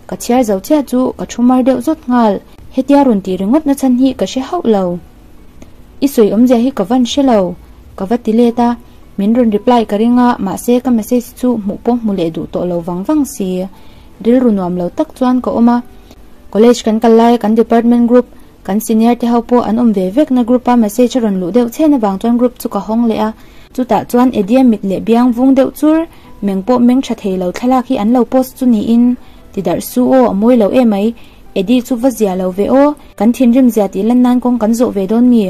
Ka chhiar zo chiah chu ka thu mar deuh zawt nghal. Hetia rawn tih ringawt na chhan hi ka hre hauh lo. I sawi awmzia hi ka van hre lo. Ka va ti let a, min rawn reply ka ring a, mahse ka message chu hmuh pawh hmu leh duh tawh lo vang vang si. Rilru nuam lo tak chuan ka awm a. College kan kal laia kan department group, kan senior te ho pawh an awm ve vek na group a message a rawn luh deuh chhen avang chuan group chu ka hawng leh a. Chutah chuan Eddie mit leh biang vung deuh chur, meng pawh meng tha thei lo thlalak hi an lo post chu niin, ti darh su aw, a mawi lo emai, Eddie chu va zia lo ve aw, kan thinrim zia tih lan nan kawng kan zawh ve dawn mi?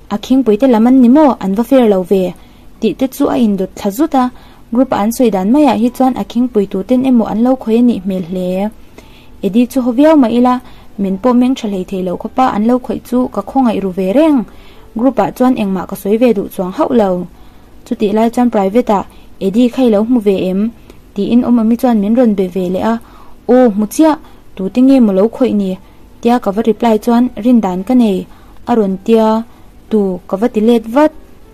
A khingpui te lam an ni maw, an va fair lo ve? Tih te chu a indawt thla zut a, group a an sawi dan maiah hi chuan a khingpui tu ten emaw an lo khawi a nih hmel hle. Eddie chu haw viau mah ila, min pawh meng tha hlei thei lo khawpa an lo khawih chu ka khawngaih ru ve reng. Group ah chuan engmah ka sawi ve duh chuang hauh lo. Chutih lai chuan private ah Eddie kha i lo hmu ve em? tiin Awmawmi chuan min rawn be ve leh a, Aw hmu chiah, tute nge maw lo khawih ni? tia ka va reply chuan rindan ka nei a rawn tia, Tu ka va ti let vat,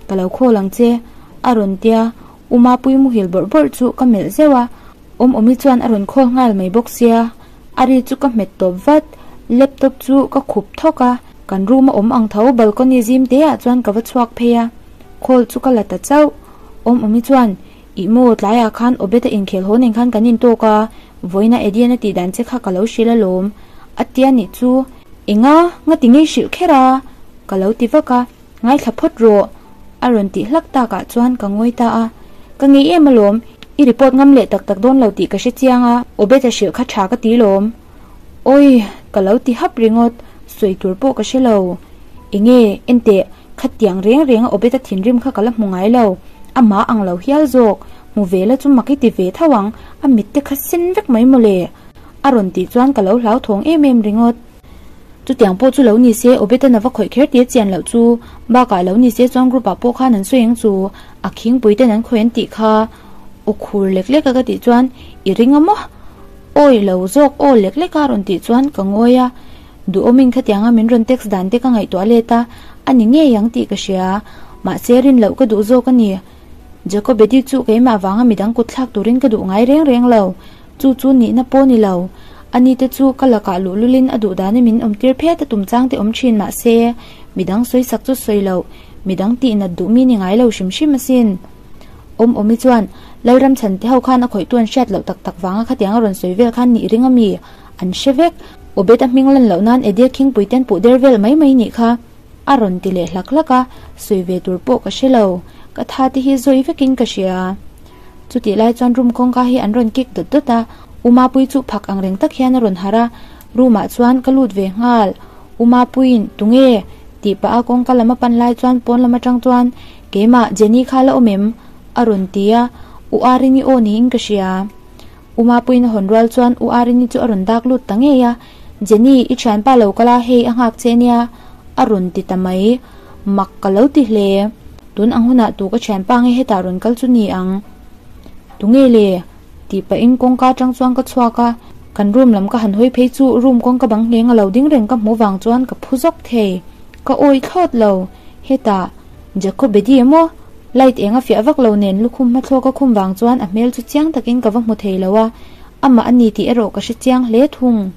ka lo khawl ang che a rawn tia, U Mapuii muhil bawrh bawrh chu ka melh zeuh a, Awmawmi chuan a rawn khawl nghal mai bawk sia, a ri chu ka hmet tawp vat, laptop chu ka khup thawk a, kan room a awm ang tho balcony zim te ah chuan ka va chhuak phei a, call chu ka la ta chauh. Awmawmi chuan, Ih maw, tlaiah khan Obed-a inkhel haw nen khan kan intawk a, vawiina Edian a tih dan che kha ka lo hrilh alawm, a tia nih chu. Enga, ngati ngei hrilh kher a? ka lo ti vak a. Ngaithla phawt rawh! A rawn tih hlak takah chuan ka ngawi ta a. Ka ngei em alawm, i report ngam leh tak tak dawn lo tih ka hre chiang a, Obed-a hrilh kha tha ka ti lawm. Awi! Ka lo ti hap ringawt, sawi tur pawh ka hre lo. Enge, enteh, khatiang reng renga Obed-a thinrim kha ka la hmu ngai lo. Amah ang lo hial zawk, hmu ve la chu mak i ti ve tho ang, a mit te kha sen vek mai mawle! A rawn tih chuan ka lo hlauthawng em em ringawt. Chutiang pawh chu lo ni se, Obed-a va khawih kher tia chian loh chu, bakah lo ni se chuan group-ah pawh khan an sawi ang chu, a khingpui ten an khawih an tih kha. Aw khur lek lek a ka tih chuan, I ring a maw? Awi lo zawk aw lek lek a rawn tih chuan ka ngawi a, duhawmin khatianga min rawn text dan te ka ngaihtuah let a, a ni ngei ang tih ka hria, mahse rin loh ka duh zawk a ni. Jacobedi chu keimah vanga midang kut thlak turin ka duh ngai reng reng lo. Chu chu nihna pawh ni lo. Ani te chu ka lakah luhlulin a duh dana min awmtir phet a tum chang te awm thin mah se, midang sawi sak chu sawi loh, midang tih nat duh mi ni ngai lo hrim hrim asin. Awm awmi chuan, Lalram chhan te ho khan a khawihtu an hriat loh tak tak vanga khatiang a rawn sawi vel khan nih ring ami? An hre vek. Obed a hming lan loh nan Eddie khingpui ten puh der vel mai mai nih kha. A rawn ti leh hlak hlak a, sawi ve tur pawh ka hre lo. Ka tha te hi zawi vekin ka hria. Chutih lai chuan room kawngka hi an rawn kik dawt dawt a, U Mapuii chu phak ang reng tak hian a rawn harh a, room ah chuan ka lut ve nghal. U Mapuiin, Tunge? tih pah a kawngka lam a pan lai chuan pawn lam atang chuan, Keimah, Jenny kha la awm em? a rawn ti a, U Arini aw niin ka hria. U Mapuiin a hawn rual chuan U Arini chu a rawn dak lut ta ngei a, Jenny, i thianpa lo kal a, hei a nghak che nia, a rawn ti ta mai. Mak ka lo ti hle. Tun ang hunah tu ka thianpa nge hetah rawn kal chu ni ang? Tunge le? Tih pahin kawngka atang chuan ka chhuak a, kan room lam ka han hawi phei chu room kawngka bang ngheng a lo ding reng ka hmuh vang chuan ka phu zawk thei. Ka awi thlawt lo. Hetah Jacobedi emaw? Light eng a fiah vak lo nen lukhum hmathlawk a khum vang chuan a hmel chu chiang takin ka va hmu thei lo a, amah a ni tih erawh ka hre chiang hle thung.